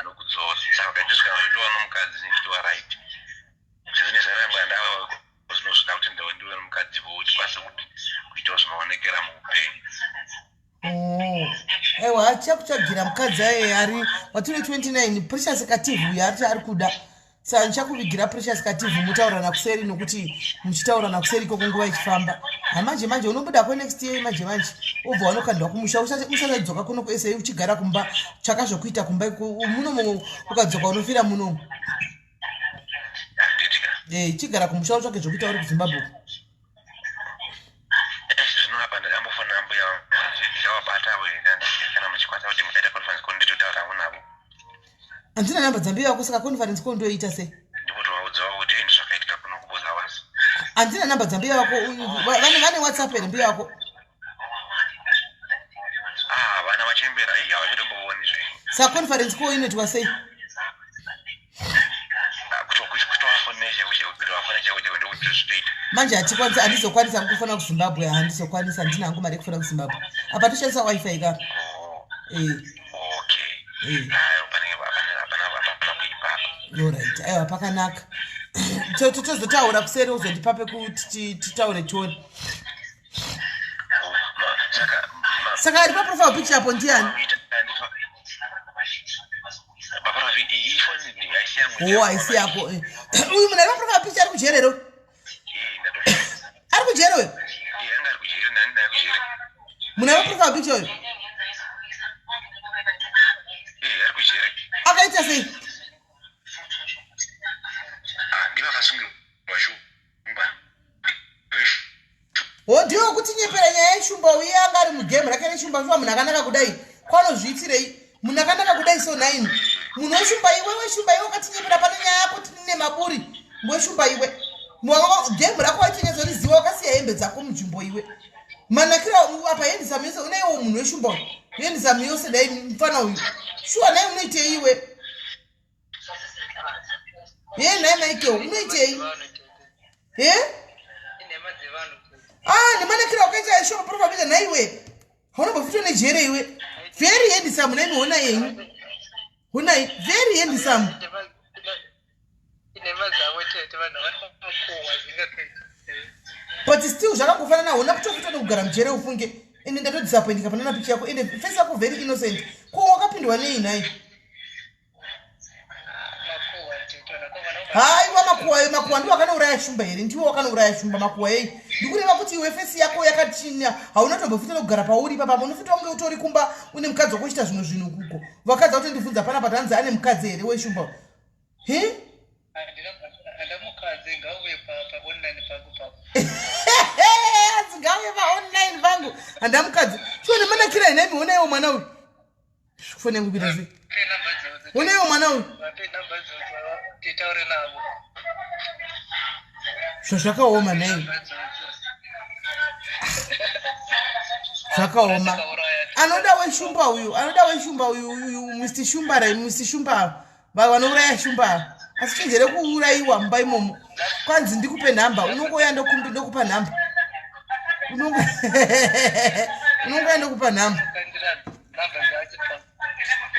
anokudzora saka at least kana uchitova nomukadzi zvinenge right sezvine zvarangwa ndava zvinozvida kuti ndive nomukadzi vo tikwanise kuitawo zvinoonekera muupenyu. Oh. Ewa achakutsvagira mukadzi aye ari watine 29 Precious Kativhu uyo ariti ari kuda saka ndichakuvigira Precious Kativhu mutaurana kuseri nokuti muchitaurana kuseri ikoko nguva ichifamba hamanje manje unobuda ko next year manje manje obva wanokandwa kumusha usachadzoka kuno kusa uchigara kumba tsvaka zvokuita kumba muno ukadzoka unofira munomu eh, chigara kumusha utsvake zvokuita uri kuzimbabwe uku zvino apa ndakambofonera mbuya ndichavabata kana muchikwanisa kuti mukaita conference call nditotaurawo navo handina namba dzambuya vako saka conference call ndoiita sei ndikutovaudzawo kuti ini zvakaitika kuno kuboza wasi handina namba dzambuya vako vane whatsapp here mbuya vako ah, vana vachembera havachatombooni zve saka conference call inoitwa sei manje hatikwanisi handizokwanisa kufona kuzimbabwe handizokwanisa handina hangu mari yekufona kuzimbabwe apa toshandisa wifi ka eh. eh. Alright, aiwa pakanaka tozotaura kuseri uzondipa pekuti titaure tione saka ari paprofile picture apo ndiani o haisi yako eh. uyu munhu ari paprofile picture ari kujere here ari kujere uyu munhu ari paprofile picture uyu akaita sei wekutinyepera nyaya yeshumba uye anga ari mugame rake reshumba shuwa munhu akanaka kudai kwanozviitirei munhu akanaka kudai so nine munhu weshumba iwe weshumba iwe wakatinyepera pane nyaya yako tine maburi weshumba iwe game rako waichenyatsoriziva wakasiya hembe dzako munzvimbo iwe manakira apa hendisamu yose unaiwo munhu weshumba uyu hendisamu yose dai mufana uyu shuwa nai unoitei iwe he nhai michael unoitei he ah nemanakira wakaita shoma profamita nhaiwe haunombofitwa nejere iwe very handsome naimi hona yenyu honai very handsome but still zvakangofanana hona kutofitwa nekugara mujere ufunge ende ndatodisappointika panana pichi yako ende face yako very innocent ko wakapindwa nei nhai haiwa makuwa ayo makuwa ndiwo akanouraya shumba here ndiwo wakanouraya shumba makuwa ei ndikureva kuti iwe fesi yako yakachinya hauna tombofita nokugara pauri ipapa unofita kunge utori kumba une mukadzi wako uchiita zvimwe zvinhu kuko vakadzi vakutondibvunza pana pati hanzi ane mukadzi here weshumba he hanzi ngauye paonline pangu handina mukadzi chione manakira hinaimi honaiwo mwana uyu foni yangu kuita sei unewo mwana uyu zvazvakaoma nhai zvakaoma anoda weshumba uyu anoda weshumba uyu uyu mr shumba rai mr shumba ava vanouraya shumba ava asi chenjere kuurayiwa mumba imomo kwanzi ndikupe nhamba unongouya ndokupa nhamba unongouya ndokupa nhamba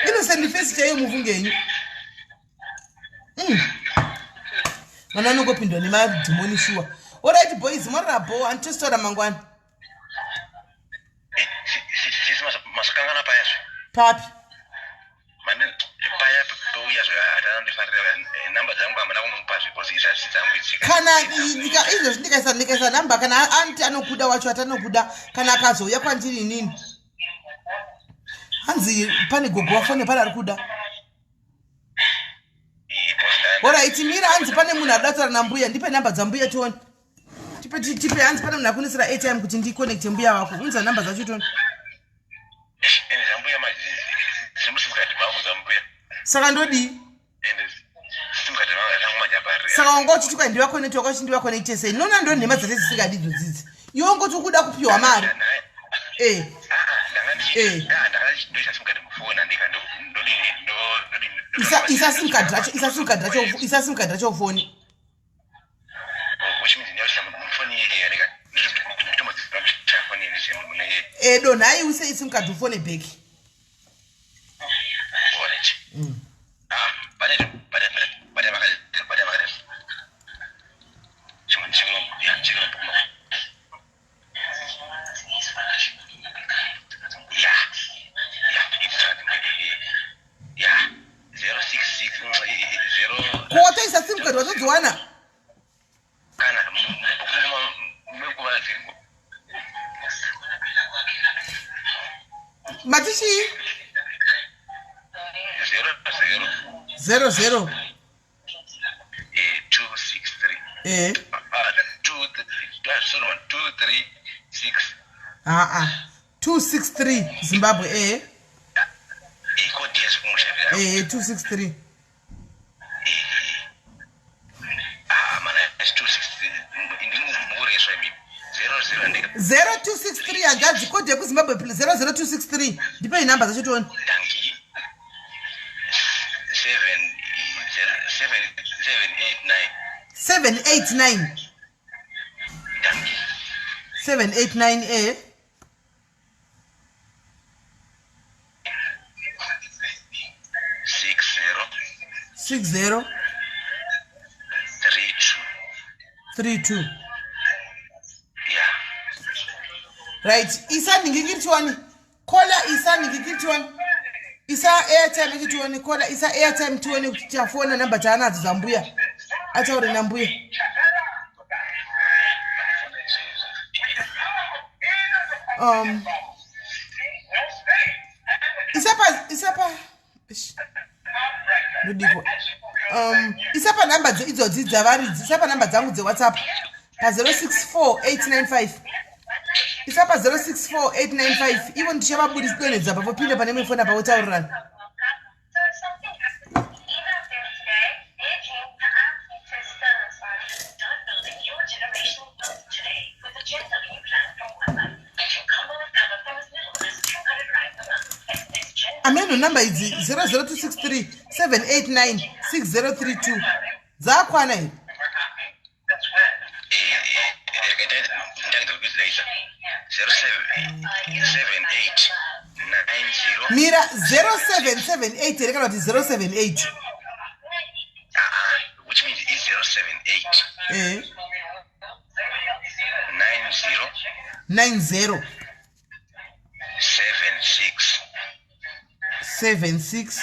innocent face chaiyo mufunge henyu mm. vana vanongopindwa nemadhimoni shuwa orit boys morabo handitostaura mangwana eh, masakangana payazve papi paya pouya zveatandifarira eh, namba dzangu hamuna kumupa zvikozi izvazvi dzangu idzi kana izvozvi ndikaisa ndikaisa namba kana anti anokuda wacho atanokuda kana akazouya kwandiri inini hanzi pane gogo wafone pane ari kuda orit mira hanzi pane munhu ari kutaura nambuya ndipe namba dzambuya tione tipe tipe hanzi pane munhu akunisira atime kuti ndiconnecte mbuya wako unza namba dzacho tione saka ndodii saka wanga uchiti kwai ndivakonete wanga uchiti ndivakonete sei nona ndo nhema dzate dzisingadi idzodzidzi iwe ungoti ukuda kupiwa mari e e isa simcard racho isa simcard racho isa simcard racho ufoni edo nhai use isimcard ufone bheki mm. Ko watoisa sim card watodziwana? Kana Mati chii? 00 00 263 eh 2 3 6 aa 263 Zimbabwe eh eh 263 0263 hanzvadzi kodhi yekuzimbabwe 00263 ndipei nhamba dzacho tione 789 789 e 60 60 32 32 right isa nhingi tiwani kola isa nhingi tiwani isa airtime ichi tione kola isa airtime tione kuti tafona namba taanadzo dzambuya ataure nambuya um isapa isapa ndodiko um isapa nhamba idzodzi dzavaridzi isapa nhamba dzangu dzewhatsapp pa 064895 Isa pa 064895 ivo ndichavabudisdonhedza pa vopinda pane imwe foni apa votaurirana. Ameno number idzi 00263 789 6032 dzakwana here? Mira 0778 here kana kuti 078? Which means is 078. Eh. 90 90 76 76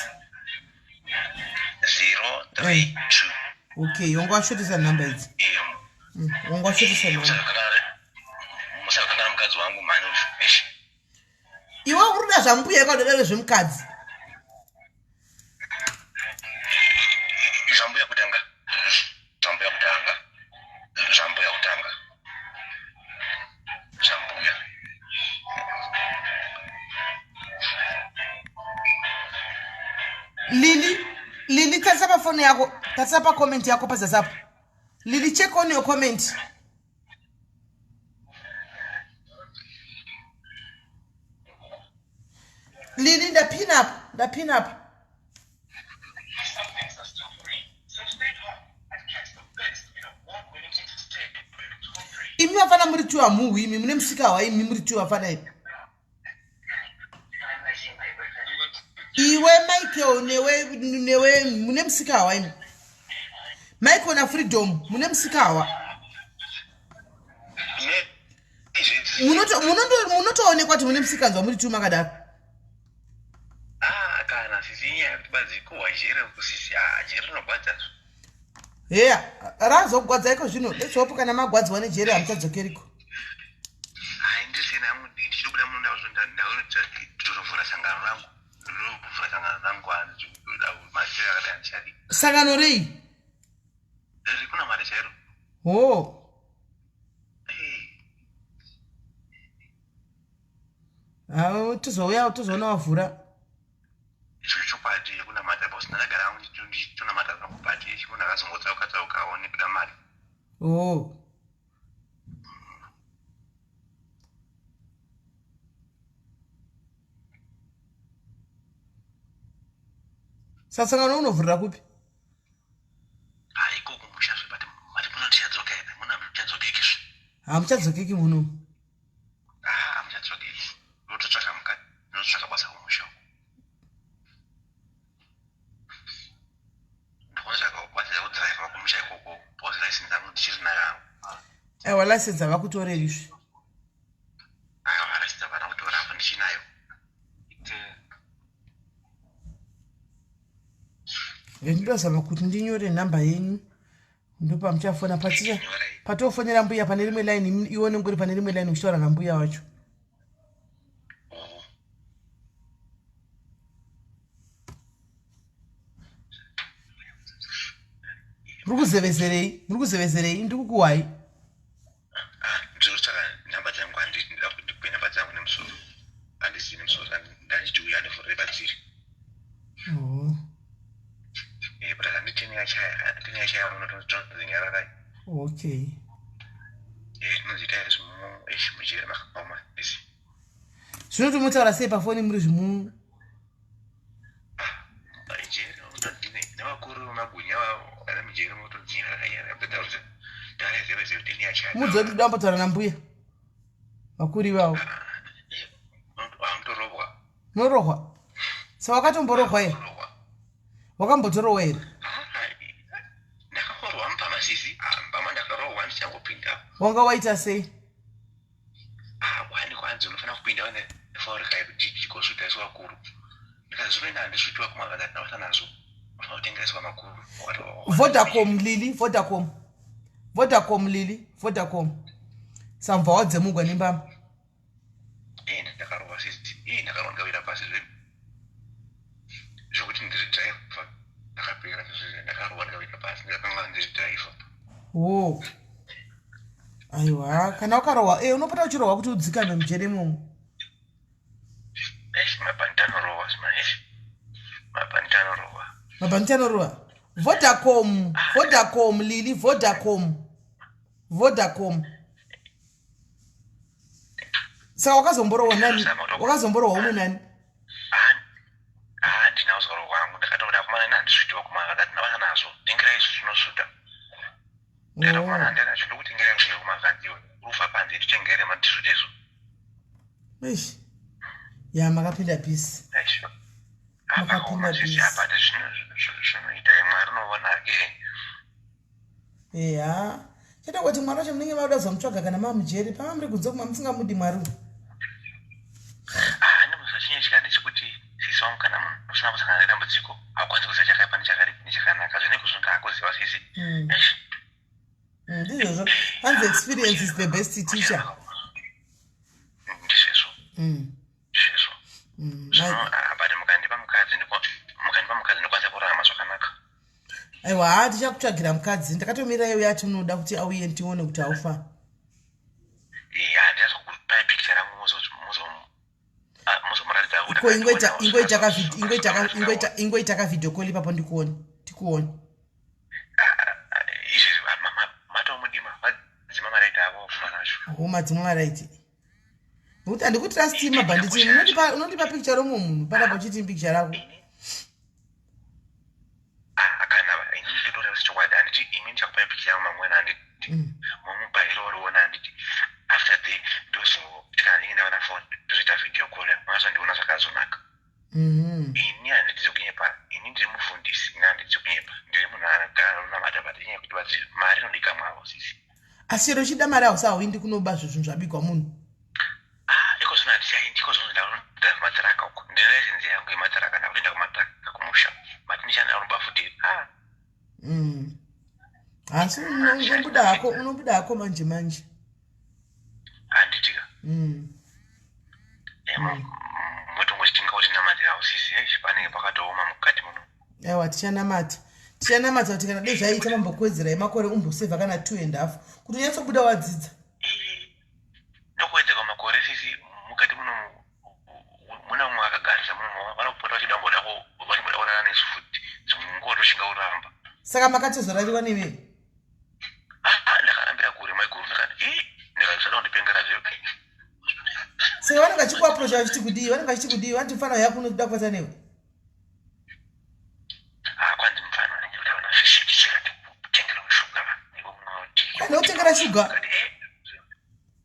032. Okay, wanga washotesa number idzi. Wanga washotesa number. Musakakana mukadzi wangu mhani. Iwe uri kuda zvambuya ikadodaro zvemukadzi. Zvambuya kutanga. Zvambuya kutanga. Zvambuya kutanga. Zvambuya. Lili, Lili tarisa pafoni yako, tarisa pacomment yako pazasi apo. Lili check on your comment. Lili ndapina apa, ndapina apa. Imi vafana muri two hamuhwi imi mune musika hwa imi muri two vafana imi. Iwe Michael newe newe mune musika hwa imi. Michael na Freedom mune musika hwa. Munotoonekwa kuti mune musikanzwa muri two makadaro. Ah, kana sisi inyaya yekuti badzi kuhwa jere kusisi ah, jere rinogwadza. Heya, razogwadza iko zvino. Let's hope kana magwadziwa nejere hamuchadzokeriko. Hai, ndisina hangu ndichitobuda muno ndakutovhura sangano rangu. Ndovhura sangano rangu majere akadai handichadi. Sangano rei? Rekunamata chairo. Ho. Hao, tozouya tozoona wavhura. Icho chokwadi yekunamata because ndakagara hangu ndichitonamata zvangu but munhu akazongotsauka tsaukawo nekuda mari. Oh. Sasangano unovhurira kupi? Haiko kumusha zve but mati muno tichadzoka here? Muno hamuchadzokeki zve. Hamuchadzokeki muno. Ah, hamuchadzokeki. Ndototsvaka mukadzi, ndototsvaka basa kumusha uko. Ndotsvaka basa rekudhiraivha kumusha ikoko because license yangu ndichiri nayo hangu. Aiwa license havakutoreri izvi. Aiwa license havana kutora apo ndichinayo. Ndinozama kuti ndinyore nhamba yenyu ndopamuchafona paticha patofonera mbuya pane rimwe line iwe unenge uri pane rimwe line uchitaura nambuya wacho. Muri kuzevezerei? Muri kuzevezerei? Ndiri kukuhwai. Ndinotsvaka nhamba dzangu handida kuti ndikupe nhamba dzangu nemusoro. Handizivi nemusoro ndanditi uya andivhurire padziri. Oh. Eh, but handiteni yachaya, handiteni yachaya munotonzinyararai. Okay. Eh, tinonziita zvimu eish mujere makaoma isi. Zvino tomotaura sei pafoni muri zvimu? Jere unotodini nevakuru vemagunya vari mujere munotodzinyarara Mudzi wedu toda kumbotaura nambuya. Vakuru ivavo. Mutorobwa. Munorohwa? Sa wakatomborohwa here? Wakambotorohwa here? Ndakarohwa mupama sisi, mbama ndakarohwa ndichangopinda. Wanga waita sei? Ah, kwani kwanzi unofanira kupinda une foreka yekuti chikosvuta isu vakuru. Ndikati zvinoenda handisvutiwa kumavanda ndinabasa nazvo. Unofanira kutengereswa makuru. Vodacom Lily, Vodacom. Vodacom Lily, Vodacom. Samva wadzemugwa nembama. Eh, ndakarohwa sisi. Eh, ndakarohwa ndikawira pasi zve. Zvekuti ndiri driver. Ndakapera zvese ndakarohwa ndikawira pasi ndikakanga ndiri driver. Oh. Aiwa, kana ukarohwa eh, unopota uchirohwa kuti udzikame mujere imomo. Eish, mabhanditi anorohwa sima eish. Mabhanditi anorohwa. Mabhanditi anorohwa. Vodacom, Vodacom, Lily, Vodacom. Vodacom. Saka wakazomborohwa nani? Wakazomborohwa umwe nani? Handina kuzorohwa hangu, ndakatoda kumana nandisvitiwa kumaka ndati ndavana nazvo. Tengerai isu tinosvuta. Ndakati kumana handina nacho ndokutengerai kuno kumakanzi iwe. Rufa panze titengere matisvute isu. Eish. Ya makapinda peace. Eish. Makapinda peace. Apa zvinoita Mwari unoona ke. Eya. Chete kuti Mwari wacho munenge makuda kuzomutsvaga kana mamujeri pama muri kunze kuma musingamudi Mwari uyu. Ah, ndinoziva ndechekuti sisi wangu kana munhu usina kusangana nedambudziko haukwanisi kuziva chakaipa nechakanaka zvine kuzvinga hakuziva sisi. Ndizvozvo. Hanzi experience is the best teacher. Ndizvezvo. Ndizvezvo. Zvino but mukandipa mukadzi mukandipa mukadzi ndokwanisa kurarama zvakanaka. Aiwa, haa tichakutsvagira mukadzi. Ndakatomira iwe ati unoda kuti auye tione kuti haufa. Ya, ndichazokupai picture rangu muzomuratidza kuti Ko ingoita ingoita ka video ingoita ka ingoita ingoita ka video call ipapo ndikuone. Tikuone. Izvezvi matomudima madzima maraiti avo kumana acho. Ho madzima maraiti. Nokuti handikutrust mabhanditi unondipa unondipa picture romwe munhu panapa uchiti picture rako. Ah, kana inini ndinotaura chokwadi handiti imi ndichakupai picture yangu mangwana handiti momupa here oriona handiti after the ndozoti kana ndinge ndaona phone ndozoita video call munozondiona zvakazonaka. Ini handiti zvekunyepa, ini ndiri mufundisi, ini handiti zvekunyepa, ndiri munhu anogara anonamata but inyaya yekuti vati mari inodikamwawo sisi. Asi chero uchida mari hausahwindi kunoba zvinhu zvabigwa munhu. Ah, iko zvino handichaendi, iko zvino ndakunoenda kumatiraka uko. Ndine license yangu yematiraka, ndakutoenda kumatiraka kumusha. But ndichaenda kunoba futi. Ah. Asi unobuda hako, unobuda hako manje manje. Handitika. Motongochinga kuti namatira usisi, panenge pakatooma mukati muno. Aiwa, tichanamata. Tichanamata kuti kana dai zvaita mambokuwedzerai makore umbosevha kana 2.5 kuti unyatsobuda wadzidza. Ndokuwedzerwa makore sisi mukati muno muna mumwe akagarisa muno vanopota vachida kumboda vachimboda kuonana nesu futi dzimwe nguva toshinga kuramba. Saka makatozorariwa nemi? Ah, ndakarambira kure maiguru ndakati ii ndikazvisada kundipengera zve. Saka vanenge vachikuaprocha vachiti kudii? Vanenge vachiti kudii? Vanoti mfana yako unoda kubata newe? Ah, kwanzi mfana anenge kuda kuona zvisviti chikati kutengera shuga iwe unoti. Ndokutengera shuga.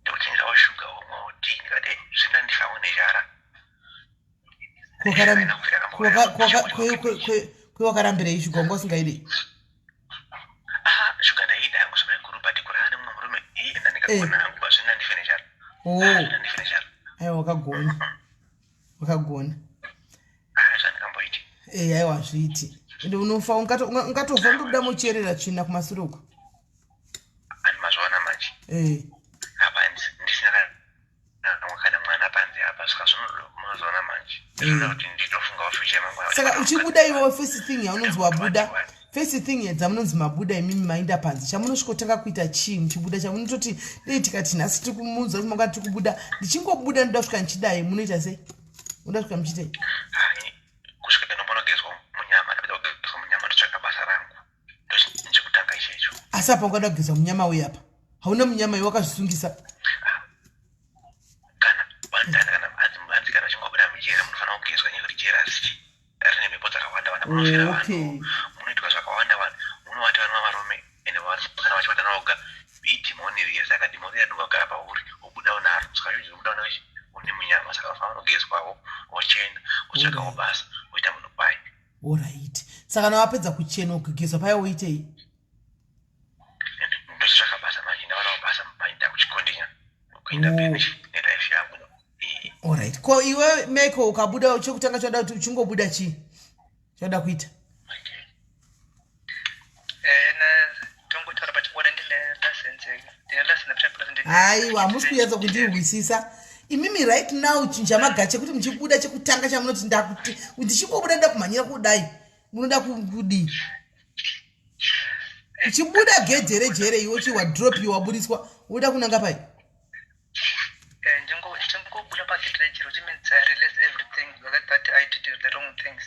Ndokutengera shuga unoti ndikati zvina ndifawo nezhara. Kwewakarambirei shuga wanga usingaidi? Ah, shuga ndaida hangu zvamaiguru but kurara nemumwe murume ii ndandikagona hangu but zvina ndife nezhara. Oh. Zvina ndife nezhara. Aiwa wakagona. Wakagona. Ah, zvandikamboiti. Eh, aiwa hazviiti. Ende unofa ungatofa undobuda mocherera tsvina kumasure uko. Ani mazviona manje. Eh. Apa ndisina kana mwana panze apa saka zvinomazoona manje. Ndinoda kuti nditofungawo future mangwana. Saka uchibuda iwe first thing yaunonzi wabuda. First thing dzamunonzi mabuda imimi mainda panze chamunosvikotanga kuita chii muchibuda chamunototi dei tikati nhasi tiri kumuudza kuti mangwana tiri kubuda ndichingobuda ndoda kusvika ndichidai munoita sei? Munoda kusvika muchiitei? Kusvika ndinombonogezwa munyama, ndapedza kugezwa munyama ndotsvaka basa rangu. Ndochekutanga ichecho. Asi apa ungada kugeza munyama uye apa hauna munyama iwe wakazvisungisa. Kana vandani kana hanzi kana uchingobuda mujeri munofanira kugezwa nekuti jeri harisi rine mhepo dzakawanda wanda munofira vanhu munoitwa zvakawanda vanhu munovata vanhu vavarume ende kana vachivatana voga idhimoni riya saka dhimoni riya rinogara pauri wobuda unaro saka zvinhu zvinobuda une une munyama saka unofanira kunogezwawo wochena wotsvagawo basa woita munhu kwaye. Alright. Saka kana wapedza kuchena kugezwa paya woitei? Ndochitsvaka basa manje ndawanawo basa manje ndakuchikondinya kuenda mberi nelife yangu. Alright. Ko iwe Michael ukabuda chekutanga chauda kuti uchingobuda chii? Chauda kuita? Haiwa, hamusi kunyatsa kundihwisisa. Imimi right now chinja maga chekuti muchibuda chekutanga chamunoti ndakuti ndichingobuda ndoda kumhanyira kudai. Munoda kudii? Uchibuda gedhe rejere iwe uchi wadropiwa waburitswa woda kunanga pai? Eh, ndingobuda pagedhe rejere which means I release everything that I did the wrong things.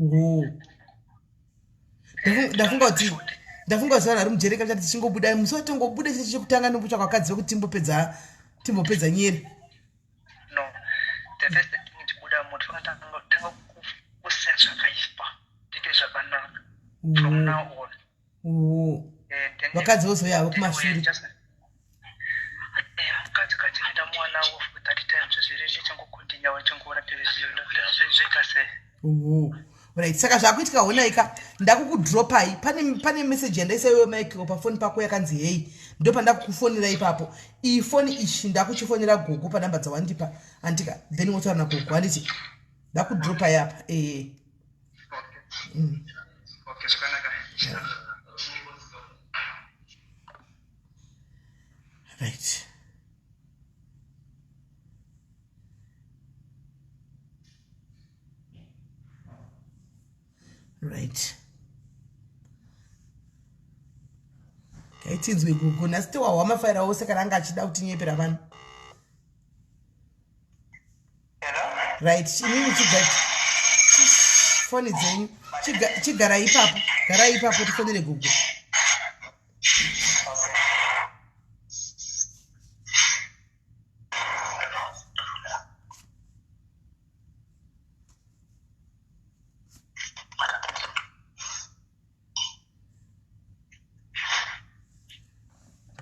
Oh. Ndafunga kuti ndafunga kuti vanhu vari mujere kachati tichingobuda musi watongobuda chete chekutanga nekutsvaka vakadzi vekuti timbopedza timbopedza nyere. No, the first thing ndibuda moto tanga tanga kusiya zvakaipa tiite zvakanaka from mm. now on. Oh. Eh, vakadzi vozouya havo kumashure. Eh, mukadzi kadzi ndamuwanawo for that time zvizviri ndichangokontinyawo ndichangoona zvoita sei. Oh. Right, saka zvakuitika honaika ndakukudropai pane, pane message yandaisa iwe Michael pafoni pako yakanzi hei ndopandakukufonera ipapo iyi foni ichi ndakuchifonera gogo panhamba dzawandipa andika then wotaura nagogo handiti ndakudropai apa ee mm. Okay, zvakanaka. Right. Right. Ngaitinzwe gogo nhasi tohwahwa mafaira ose kana anga achida kutinyepera vanhu. Right, inini chiga foni dzenyu chigarai ipapo, garai ipapo tifonere gogo.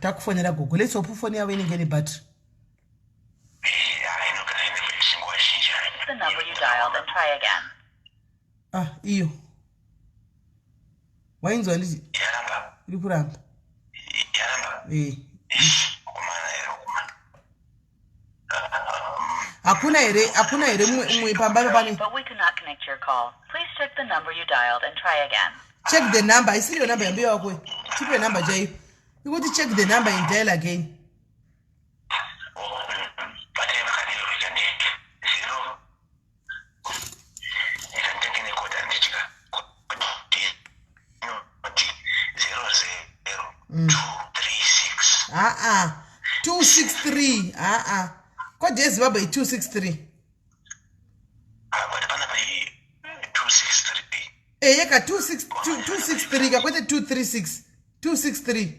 Takufonera gogo, let's hope foni yavo inenge ine battery. The number you dialed and try again. Ah, iyo. Wainzwa nditi? Yaramba. Iri kuramba. Yaramba. Eh. Hakuna here, hakuna here mumwe pamba pane. But we cannot connect your call. Please check the number you dialed and try again. Check the number. Isiriyo number yambuya wako. Tipe number chaiyo. Ikuti check the number and dial again. Aa 263 aa kodi yezimbabwe i263 eye ka 263 ka kwete 236 263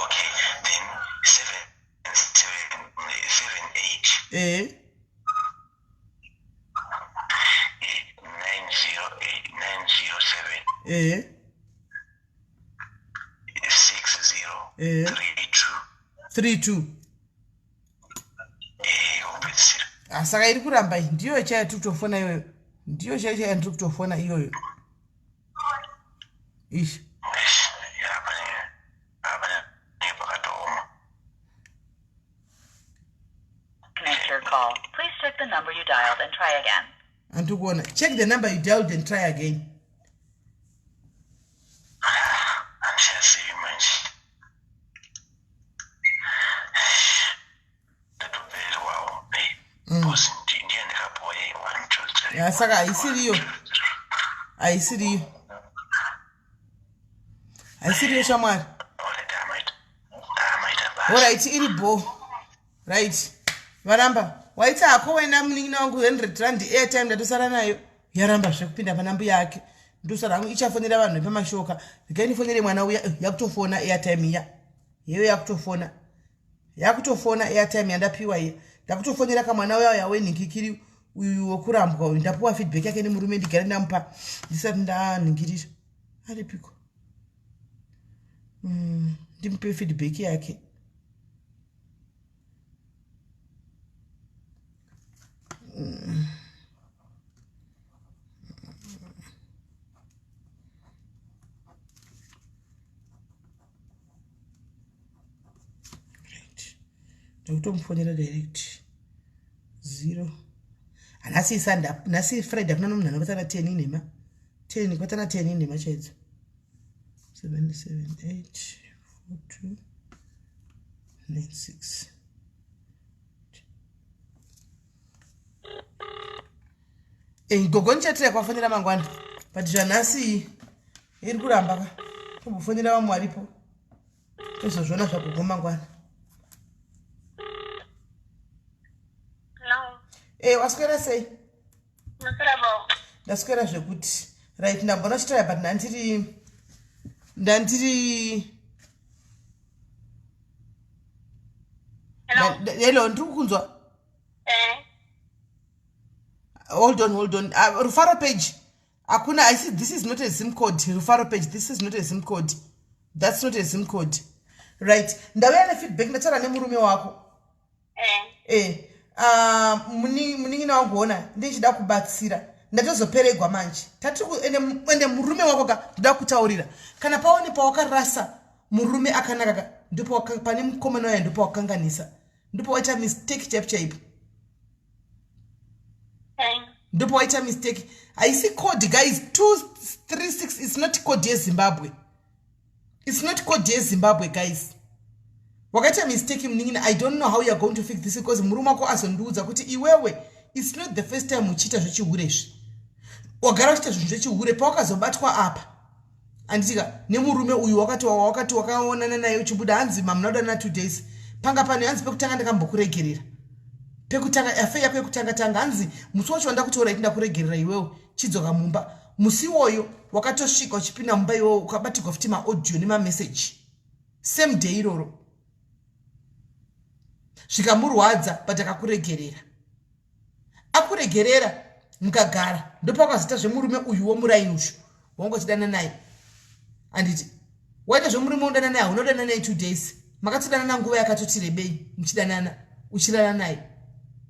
Okay, then 7 7 7 8 ee 9 0 8 9 0 7 ee 6 0 Eh. 3 2 3 2 eh kupedzisira. Ah, saka iri kuramba iyi ndiyo chaiyo tiri kutofona iyoyo ndiyo chaiyo chaiyo ndiri kutofona iyoyo ish Eish, apa ne apa ne pakatooma. Connect your call. Please check the number you dialed and try again. Handiri kuona check the number you dialed and try again. Handichazivi manje. Ndatoperwawo. Boss ndiye ndikapuwa 1 2 3. Ya, saka haisiriyo haisiriyo haisiriyo shamwari. Alright, iri bho. Right. Varamba. Waita hako wena munin'ina wangu 100 rand airtime ndatosara nayo. Yaramba zvekupinda pana mbuya yake. Ndosara hangu ichafonera vanhu vepamashoka. Regai ndifonere mwana uya eh, yakutofona airtime iya. Yeyo yakutofona. Yakutofona airtime yandapiwa iya. Ndakutofonera kamwana uya uya wenhingikiri uyu wekurambwa uyu. Ndapiwa feedback yake nemurume ndigare ndamupa ndisati ndanhingirira. Aripiko? Ndimupe feedback yake. Right. Ndakutomufonera direct. 0. Nhasi Sunday, nhasi Friday hakuna nomunhu anobatana 10 inhema. 10 kubatana 10 inhema chaidzo. 7 7 8 4 2 9 6. Eh, gogo ndichatira kwafonera mangwana but zvanhasi Iri kuramba ka. Tombofonera vamwe varipo. Tozozviona zvagogo mangwana. No. Eh, waswera sei? Maswera bo. Ndaswera zvekuti. Right, ndambona chitaya but ndandiri ndandiri Hello. Hello, ndiri kukunzwa. Eh. Hold on, hold on. Rufaro page. Hakuna, I see this is not a Zim code. Rufaro page, this is not a Zim code. That's not a Zim code. Right. Ndauya nefeedback ndataura nemurume wako. Eh. Eh. Munin'ina wangu ona ndichida kubatsira. Ndatozoperegwa manje. Tati ende ende murume wako ka ndoda kutaurira. Kana paone pawakarasa murume akanaka ka ndipo pane mukomana uya ndipo wakanganisa. Ndipo waita mistake chaipo chaipo. Ndipo waita mistake. Haisi code guys 236 is not code yeZimbabwe. It's not code yeZimbabwe guys. Wakaita mistake munin'ina. I don't know how you are going to fix this because murume wako azondiudza kuti iwewe it's not the first time uchiita zvechihure izvi. Wagara uchiita zvinhu zvechihure pawakazobatwa apa. Anditika nemurume uyu wakati wakati wakaonana naye uchibuda hanzi mamuna kudanana 2 days. Panga pano hanzi pekutanga ndakambokuregerera. Pekutanga afe yako yekutanga tanga hanzi musi wacho wandakutora iti ndakuregerera iwewe chidzoka mumba. Musi iwoyo wakatosvika uchipinda mumba iwewe ukabatirwa futi maaudio nemameseji same day iroro zvikamurwadza but akakuregerera. Akuregerera mukagara ndopakazoita zvemurume uyu womuraini uyu wangochidana naye. Anditi waita zvemurume udana naye hauna naye 2 days makatodanana nguva yakatoti rebei muchidanana uchirara naye.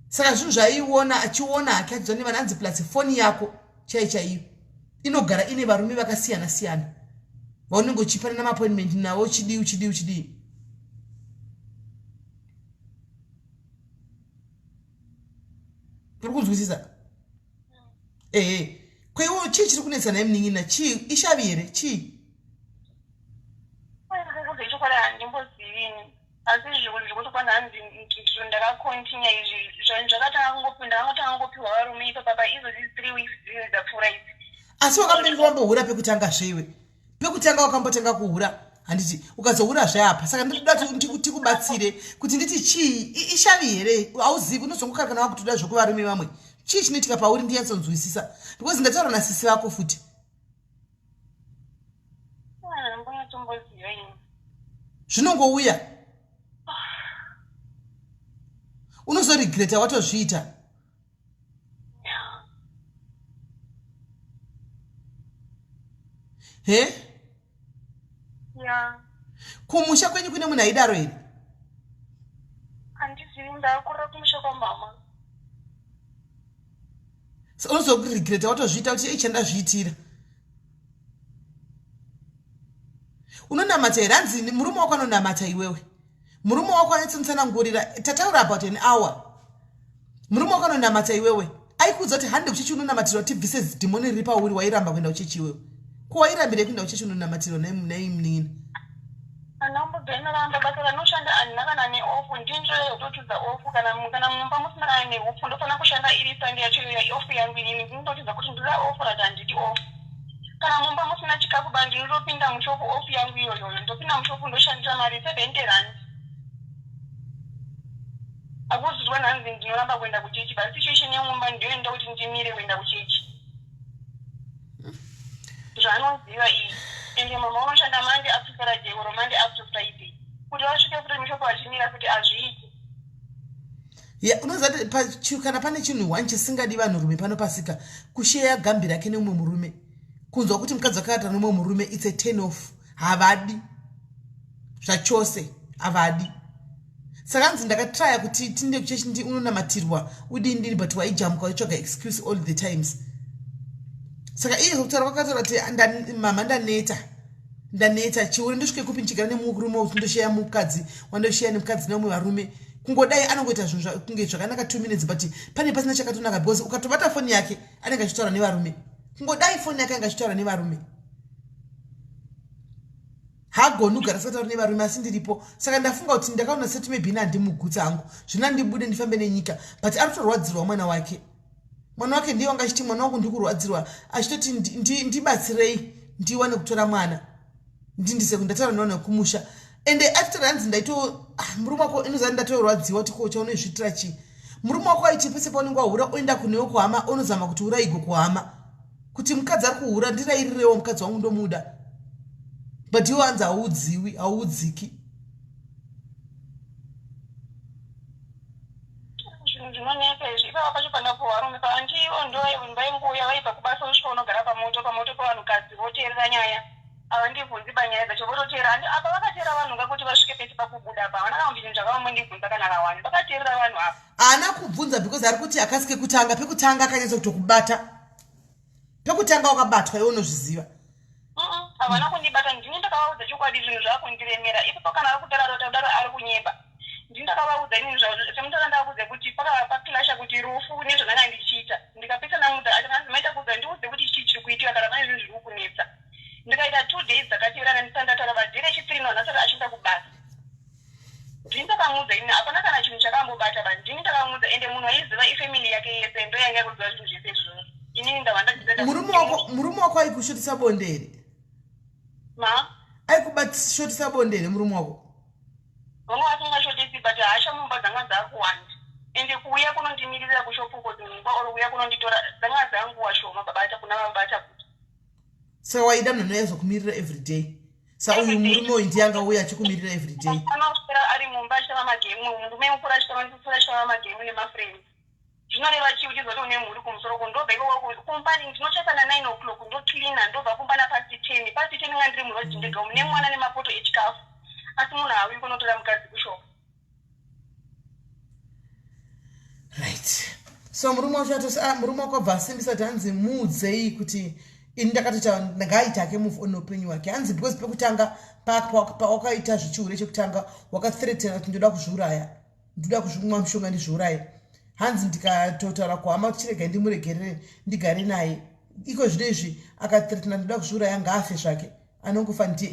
Saka zvinhu zvaiona achiona hake achidzwa nevanhu hanzi plus foni yako chai chaiyo inogara ine varume vakasiyana siyana vaunenge uchipanana maappointment navo uchidii uchidii uchidii. Uri kunzwisisa? Ehe. Kweiwo chii chiri kunetsa naye munin'ina? Chii? Ishavi here? Chii? Chokwadi handimbozivi ini. Asi zvekuti kwanzi hanzi ndakakontinya izvi zvakatanga kungopinda ndakangotanga kungopiwa varume ipapa pa izvozvi 3 weeks dzinenge dzapfuura idzi. Asi wakambenge wambohura pekutanga zveiwe? Pekutanga wakambotanga kuhura handiti ukazohura zveapa saka ndinoda kuti tikubatsire kuti nditi chii ishavi here hauzivi unozongokara kana wakutoda zvekuvarume vamwe chii chinoitika pauri ndinyatsonzwisisa because ndataura nasisi vako futi. Zvinongouya unozoregreta watozviita. He? Yeah. Kumusha kwenyu kune munhu aidaro here? Handizivi, ndakurira kumusha kwamama. So, unozoregreta watozviita kuti ei chandazviitira. Unonamata here? Hanzi murume wako anonamata iwewe. Murume wako anyatsomutsanangurira tataura about an hour. Murume wako anonamata iwewe. Aikuudza kuti hande kuchechi unonamatirwa tibvise dhimoni riri pauri wairamba kuenda kuchechi iwewe. Ko wairambirei kuenda kuchechi unonamatirwa naye munin'ina? Andambobvenoramba basa ranoshanda handina kana neofu ndinzvera yekutotidza ofu kana kana mumba musina kana neupfu ndofanira kushanda iri sandi yacho iyo ofu yangu inini ndinototidza kuti ndoda ofu rati handidi ofu. Kana mumba musina chikafu ba ndinotopinda mushopu off yangu iyoyoyo ndopinda mushopu ndoshandira mari 70 rand. Akuzuzwa nhanzi ndinoramba kuenda kuchechi but situation yemumba ndiyo inoita kuti ndimire kuenda kuchechi. Zvaanoziva iyi ende mama unoshanda Monday up to Saturday or Monday up to Friday kuti vasvike futi mushopu vachimira futi hazviiti. Ya, unoziva kuti kana pane chinhu one chisingadi vanhurume pano pasika kusheya gambi rake neumwe murume kunzwa kuti mukadzi wakavata neumwe murume it's a turn off havadi zvachose havadi. Saka hanzi ndakatraya kuti tinde kuchechi ndi unonamatirwa udini dini but waijamuka waitsvaga excuse all the times. Saka iye kutaura kwakataura kuti mama ndaneta ndaneta chihure ndosvike kupi ndichigara nemurume uyu ndosheya mukadzi wandosheya nemukadzi neumwe varume kungodai anongoita zvinhu kunge zvakanaka 2 minutes but pane pasina chakatonaka because ukatobata foni yake anenge achitaura nevarume kungodai foni yake anenge achitaura nevarume hagoni kugara asingatauri nevarume asi ndiripo. Saka ndafunga kuti ndakaona seti maybe ini handimugutsa hangu zvino andibude ndifambe nenyika but ari kutorwadzirwa mwana wake. Mwana wake ndiye wanga achiti mwana wangu ndikurwadzirwa achitoti ndibatsirei ndiwane kutora mwana ndindise kundataura nevanhu vekumusha ende after hanzi ndaito ah, murume wako inozati ndatorwadziwa kuti ko chaunozviitira chii murume wako aiti pese paunenge wahura oenda kunewo kuhama onozama kuti uraigo kuhama kuti mukadzi ari kuhura ndirairirewo mukadzi wangu ndomuda but iwo hanzi hauudziwi hauudziki zvinhu zvinonetsa izvi ipapa pacho panapo varume paandivo ndo vaingouya vaibva kubasa vosvika unogara pamoto pamoto pavanhukadzi voteerera nyaya Havandibvunzi panyaya dzacho vototeera handi apa vakateera vanhu ka kuti vasvike pese pakubuda apa havana kana kuti chinhu chakavambondibvunza kana kawani vakateerera vanhu apa. Haana kubvunza because ari kuti akasi kekutanga pekutanga akanyatsa kutokubata pekutanga wakabatwa iwe unozviziva. Havana kundibata ndini ndakavaudza chokwadi zvinhu zvakundiremera ipapo kana ari kudaro atodaro ari kunyeba. Ndini ndakavaudza inini semutaura ndavaudza kuti pakaclasha kuti rufu nezvandanga ndichiita ndikapesa ndamudza akanzi maita kuudza ndiudze kuti chii chiri kuitika kana pane zvinhu zviri kukunetsa. Ndikaita two days dzakateerana ndisati ndataura but day rechipiri no nhasi achienda kubasa. Ndini ndakamuudza ini hapana kana chinhu chakambobata ba ndini ndakamuudza ende munhu aiziva ifamily yake yese ndo yanga yakuziva zvinhu zvese izvozvo inini ndabva ndadzidza Murume wako murume wako aikushotesa bonde here? Ma? Aikubatshotesa bonde here murume wako? Vanga vasingashotesi but hasha mumba dzanga dzakuwanda ende kuuya kunondimiririra kushopuko dzimba or kuuya kunonditora dzanga dzanguwa shoma babata kuna babata kuti saka waida munhu anouya kuzokumirira everyday sa uyu murume uyu ndiye anga uya achikumirira everyday anoswera ari mumba achitamba magemu murume mukuru achitamba achitamba magemu nemafriends zvinoreva chii uchiziva kuti une mhuri kumusoro ko ndobva ikoko kumba ndinochesa na 9 o'clock ndocleana ndobva kumba napast 10 past 10 nga ndiri muroad ndega umu nemwana nemapoto echikafu asi munhu hauyi kunotora mukadzi kushopa right so murume wacho ato ah, murume wako abva asimbisa kuti hanzi muudzei kuti ini ndakatoita ngaaita ake move on neupenyu wake hanzi because pekutanga pawakaita zvechihure chekutanga wakathreatena kuti ndoda kuzviuraya ndoda kuzvimwa mushonga ndizviuraye hanzi ndikatotaura kuhama kuti chirega ndimuregerere ndigare naye iko zvino izvi akathreatena ndoda kuzviuraya ngaafe zvake anongofa ndiye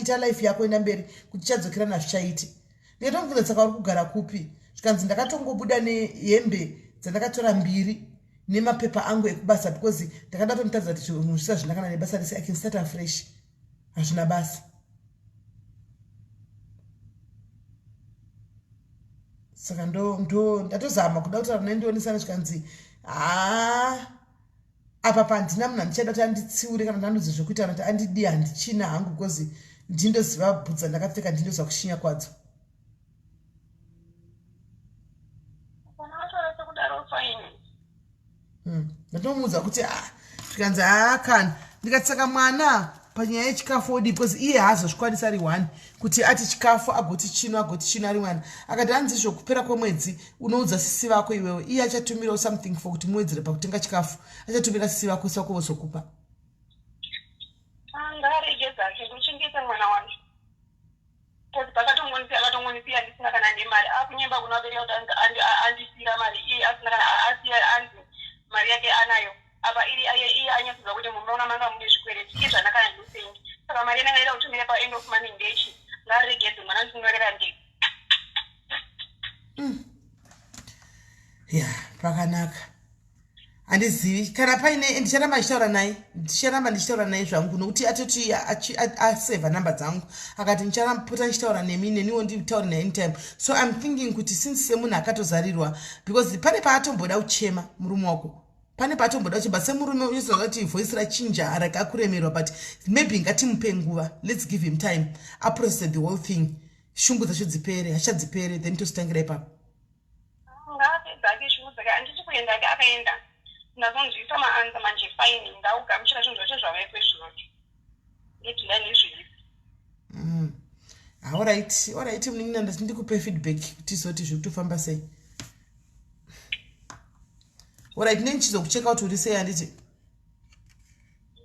ita life yako enda mberi kuti chadzokerana hazvichaiti ndikatomubvunza saka uri kugara kupi zvikanzi ndakatongobuda nehembe dzandakatora mbiri nemapepa angu ekubasa because ndakada tomutaridza kuti zvinhu zvisa zvina kana nebasa rese i can start afresh hazvina basa saka ndo ndo ndatozama kuda kutaura naye ndionesana zvikanzi haa apa pandina munhu andichada kuti anditsiure kana kuti andiudze zvekuita kana kuti andidii handichina hangu because ndindoziva bhutsa ndakapfeka ndindoziva kushinya kwadzo hmm, ndatomuudza kuti ah, zvikanzi haa kana ndikati saka mwana panyaya yechikafu odii because iye haazozvikwanisa ari one kuti ati chikafu agoti chino agoti chino ari mwana akati hanzi izvo kupera kwemwedzi unoudza sisi vako iwewe iye achatumirawo something for kuti muwedzere pakutenga chikafu achatumira sisi vako sisi vako vozokupa ngaaregedza ndochengeta mwana wangu Cause pakatongonisiya akatongonisiya ndisina kana nemari akunyemba kuna vabereki kuti andisiira mari iye asina kana asiya anzi mari yake anayo apa iri iye anyatsoziva kuti mumba una manga mune zvikwereti iye zvana kana nothing saka mari yananga ida kutumira paend of money ndechi ngaaregedze mwana ndinorera ndega mm. ya pakanaka handizivi kana paine ndicharamba ndichitaura naye ndicharamba ndichitaura naye zvangu nokuti atoti aseva number dzangu akati ndicharapota ndichitaura nemi neniwo nditaure naye anytime so im thinking kuti since semunhu akatozarirwa because pane paatomboda kuchema murume wako pane paatomboda kuchema semurume unoziva kuti voice rachinja rakakuremerwa but maybe ngatimupe nguva let's give him time aprocesse the whole thing shungu dzacho dzipere hachadzipere then tozitangira ipapo ngaapedza ake shungu dzake handiti kuenda ake akaenda ndazonzwisa maansa manje fine ndaugamuchira zvinhu zvacho zvavaiko izvozvo ndodhila nezviripo mm. Alright, alright munin'ina ndati ndikupe feedback kuti tizoti zviri kutofamba sei. Alright, neni chizokucheka kuti uri sei handiti?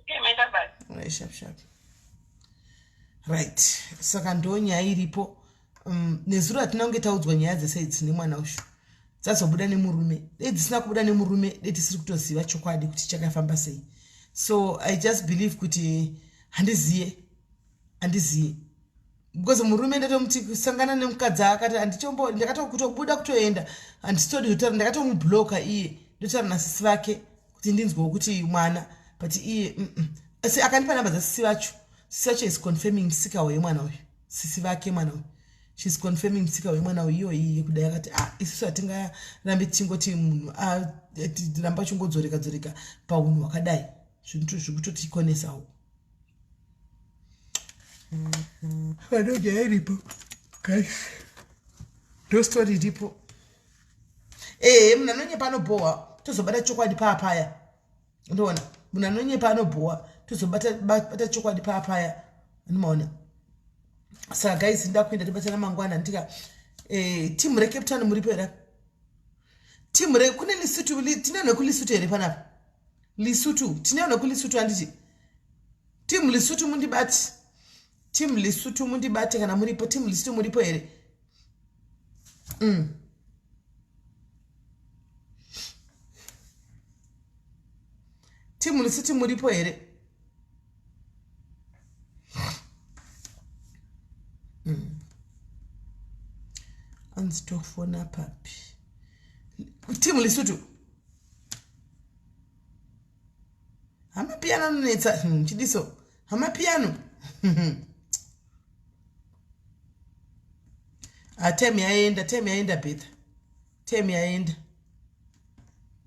Okay, maita basa. Alright, sharp sharp. Right, saka ndo nyaya iripo. Um, nezuro hatina kunge taudzwa nyaya dzese idzi nemwana ushu dzazobuda nemurume dei dzisina kubuda nemurume dei tisiri kutoziva chokwadi kuti chakafamba sei so i just believe kuti handiziye handiziye because murume ndatomuti kusangana nemukadzi akati handichombo ndakatokutobuda kutoenda handisitodi kutaura ndakatomubloka iye ndotaura nasisi vake kuti ndinzwewo kuti mwana but iye mm -mm. Asi akandipa namba dzasisi vacho. Sisi vacho is confirming musika wemwana uyu. Sisi vake mwana uyu. She's confirming musika wemwana uyu iyoyi yekudai akati ah isusu hatingarambi tichingoti munhu ramba uchingodzoreka dzoreka paunhu hwakadai. Zvinhu zvikutotikonesawo. Vanodya iripo guys. Ndostory iripo. Ehe munhu anonyepa anobhohwa tozobata chokwadi paapaya. Ndoona munhu anonyepa anobhowa tozobata bata chokwadi paapaya. Anomaona. Saka guys ndakuenda tobatana mangwana ndika eh team re Cape Town muripo here? Team re kune Lesotho tine vanhu vekuLesotho here panapa? Lesotho tine vanhu vekuLesotho handiti? Team Lesotho mundibati. Team Lesotho mundibate kana muripo. Team Lesotho muripo here? Team Lesotho muripo here? Anzi tofona papi? Team Lesotho. Hamapiano anonetsa chidiso. Hamapiano. Ah, time yaenda, time yaenda Betha. Time yaenda.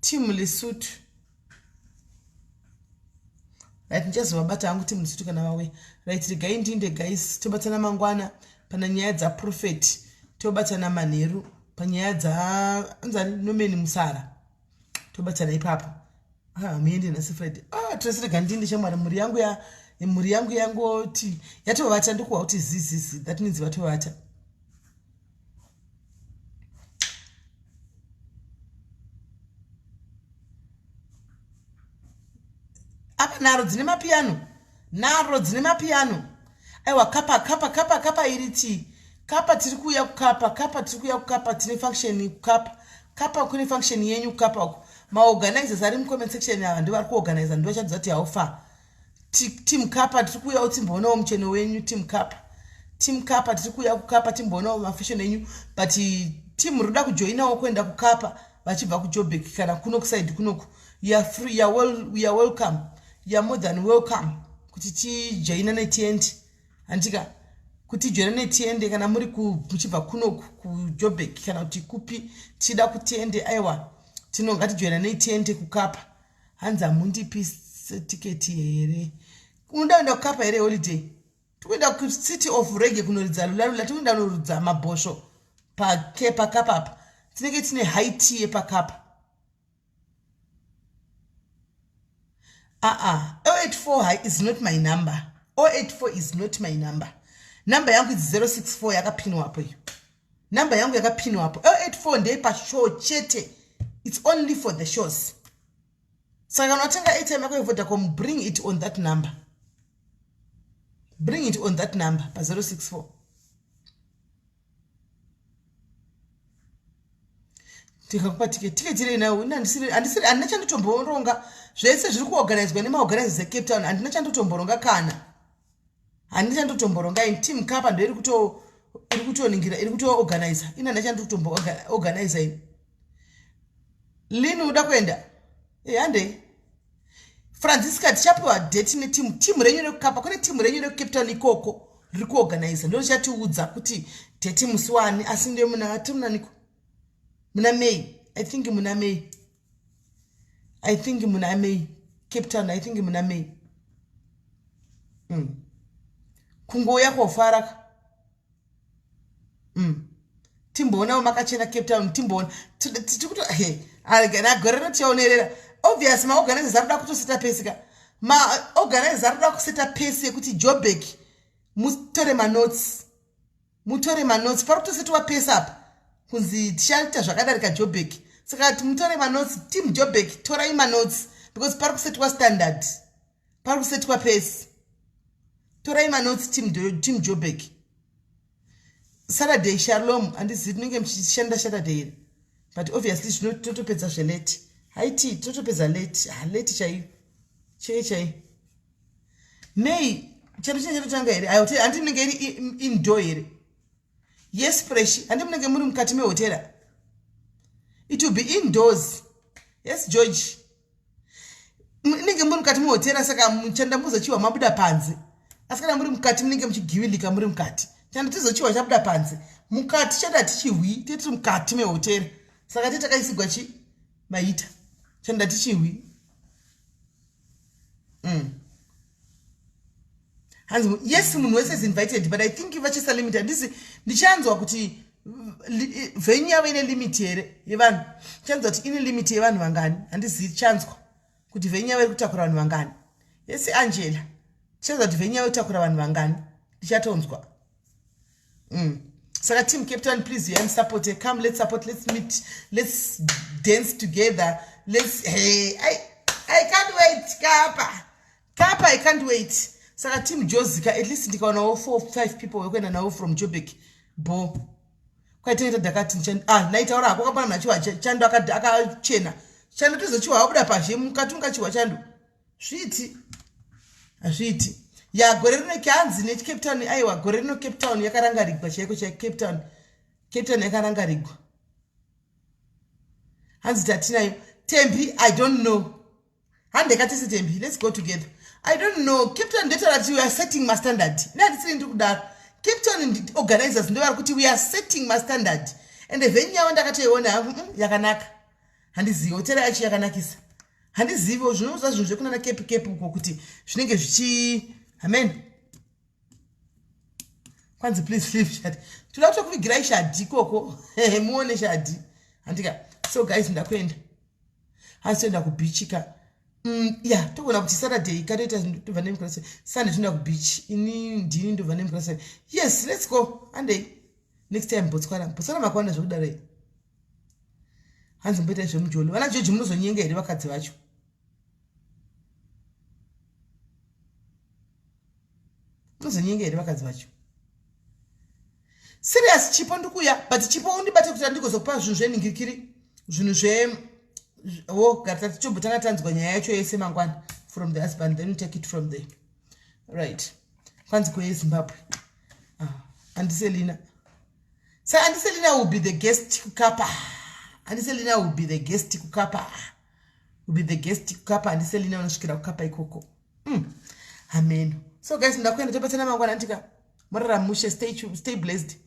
Team Lesotho. Right, ndichazovabata hangu team Lesotho kana vauya. Right, regai ndinde guys, tobatana mangwana pana nyaya dza prophet, tobatana manheru panyaya dza anzani Nomeni Musara. Tobatana ipapo. Ah, muende nhasi Friday. Ah, Tracy rega ndinde shamwari mhuri yangu ya mhuri yangu yangoti yatovata ndikuwa kuti zizizi that means vatovata. Apa nharo dzine mapiano. Nharo dzine mapiano. Aiwa kapa kapa kapa kapa iri tii. Kapa tiri kuuya kukapa, kapa tiri kuuya kukapa tine function kukapa. Kapa kune function yenyu kukapa uko. Maorganizers ari mucomment section ava ndivo vari kuorganizer ndivo vachatidza kuti how far. Team Kapa tiri kuuyawo timboonawo mucheno wenyu Team Kapa. Team Kapa tiri kuuya kukapa timboonawo mafashion enyu but team rinoda kujoinawo kuenda kukapa vachibva kuJoburg kana kuno kuside kunoku. You are free, you are well, you are welcome. You are more than welcome kuti tijoinane tiende. Handika kuti tijoinane tiende kana muri muchibva kunoku kuJoburg kana kuti kupi tichida kutiende aiwa tino ngatijoinanei tiende kukapa. Hanzi hamundipi tiketi here? Unoda kuenda kukapa here holiday? Tikuenda kucity of reggae kunoridza lulalula, tikuenda kunoridza mabhosvo pakapa apa. Tinenge tine high tea yepakapa. Uh-uh. 084 is not my number. 084 is not my number. Number yangu is 064 yakapinwa apo iyo. Number yangu yakapinwa apo. 084 ndeye pashow chete. It's only for the shows. Saka kana watenga airtime yako yeVodacom, bring it on that number. Bring it on that number pa 064. Ndikakupa tiketi, tiketi rei nayo? Ini handisiri, handisiri, handina chandotomboronga. Zvese zviri kuorganizwa nemaorganizers eCape Town, handina chandotomboronga kana. Handina chandotomboronga ini. Team Kapa ndo iri kuto iri kutoningira, iri kutoorganiza. Ini handina chandotomboorganiza ini. Lini uda kuenda? Eh, handei. Francisca tichapiwa date neteam, team renyu rekukapa, kune team renyu rekuCape Town ikoko riri kuorganiza ndiro richatiudza kuti date musi wani, asi ndiyo muna tiri muna niko muna May, I think muna May, I think muna May, Cape Town, I think muna May. Kungouya kofara ka. Timboonawo makachena Cape Town, timboona tikuto he gore rotichaonerera. Obvious maorganizers ari kuda kutoseta pesi ka. Maorganizers ari kuda kuseta pesi yekuti Joburg mutore manotes. Mutore manotes. Pari kutosetwa pesi apa kunzi tichaita zvakadarika Joburg. Saka mutore manotes, team Joburg torai manotes because pari kusetwa standard. Pari kusetwa pesi. Torai manotes team Joburg. Saturday Shalom, handizivi tinenge muchishanda Saturday here, but obviously zvino totopedza zvelate. Haiti totopedza late, ha late chaiyo chaiyo chaiyo. May chero chinenge chatotanga here? Ayo handi munenge iri indoor here? Yes fresh, handi munenge muri mukati mehotera. It will be indoors. Yes George. Munenge muri mukati muhotera, saka muchanda muzochiwa mabuda panze, asi kana muri mukati munenge muchigivilika muri mukati. Chanda tizochiwa chabuda panze, mukati chanda tichihwi, tiri mukati mehotera, saka ti takaisigwa chi maita chanda tichihwi. Hanzi yes, munhu wese is invited, but I think vachisa limit. Handisi ndichanzwa kuti venue yavo ine limit here yevanhu. Chanzwa kuti ine limit yevanhu vangani. Handizivi, chanzwa kuti venue yavo iri kutakura vanhu vangani. Yes, Angela, tichanzwa kuti venue yavo ikutakura vanhu vangani, ndichatonzwa. Saka team Cape Town, please you support. Come, let's support, let's meet, let's dance together, let's, hey, I can't wait. Kapa Kapa, I can't wait. Saka team Josica, at least ndikaonawo four five people vekuenda navo from Joburg bo kwaitengeta dhakati. Ah, naitaura hako kapana nachiwa chando akachena chando tozochiwa wabuda pazhe mukati ungachiwa chando zviiti hazviiti. Ya, gore rino kanzi neCape Town, aiwa, gore rino Cape Town yakarangarigwa chaiko chaiko. Cape Town, Cape Town yakarangarigwa. Hanzi tatinayo Tembi, I don't know. Handekatisi Tembi, let's go together. I don't know. Cape Town ndotaura kuti we are setting mastandard. Nehandisiri ndiri kudaro, Cape Town organizers ndo vari kuti we are setting mastandard, and venue yavo ndakatoiona hangu, yakanaka. Handizivi hotera yacho yakanakisa, handiziviwo zvinoza zvinhu zvekunana Cape Cape uko kuti zvinenge zvichi amen. Kwanzi please leave shadi, toda kutokuvigirai shadi ikoko muone shadi, handika? So guys, ndakuenda, hanzi toenda kubeach ka. Ya, togona kuti Saturday katoita tobva nemukura, Sunday toenda kubeach. Ini ndini ndobva nemukura. Yes, let's go, andei next time. Botswana, Botswana makawanda zvekudaro. Hanzi mboita zvemujolo, vana George munozonyenga here vakadzi vacho? Munozonyenga here vakadzi vacho? Serious, Chipo, ndikuya, but Chipo undibate kuti andigozokupa zvinhu zvenhingirikiri, zvinhu zve wo gara tichombotanga tanzwa nyaya yacho yese mangwana from the husband, then we take it from there, right? Kwanzi kweyeZimbabwe, ah, Andiselina. So Andiselina will be the guest kukapa. Andiselina will be the guest kukapa, will be the guest kukapa. Andiselina unosvikira kukapa ikoko. Ameno. So guys, ndakuenda, tobatsana mangwana, andika? Murara mushe, stay, stay blessed.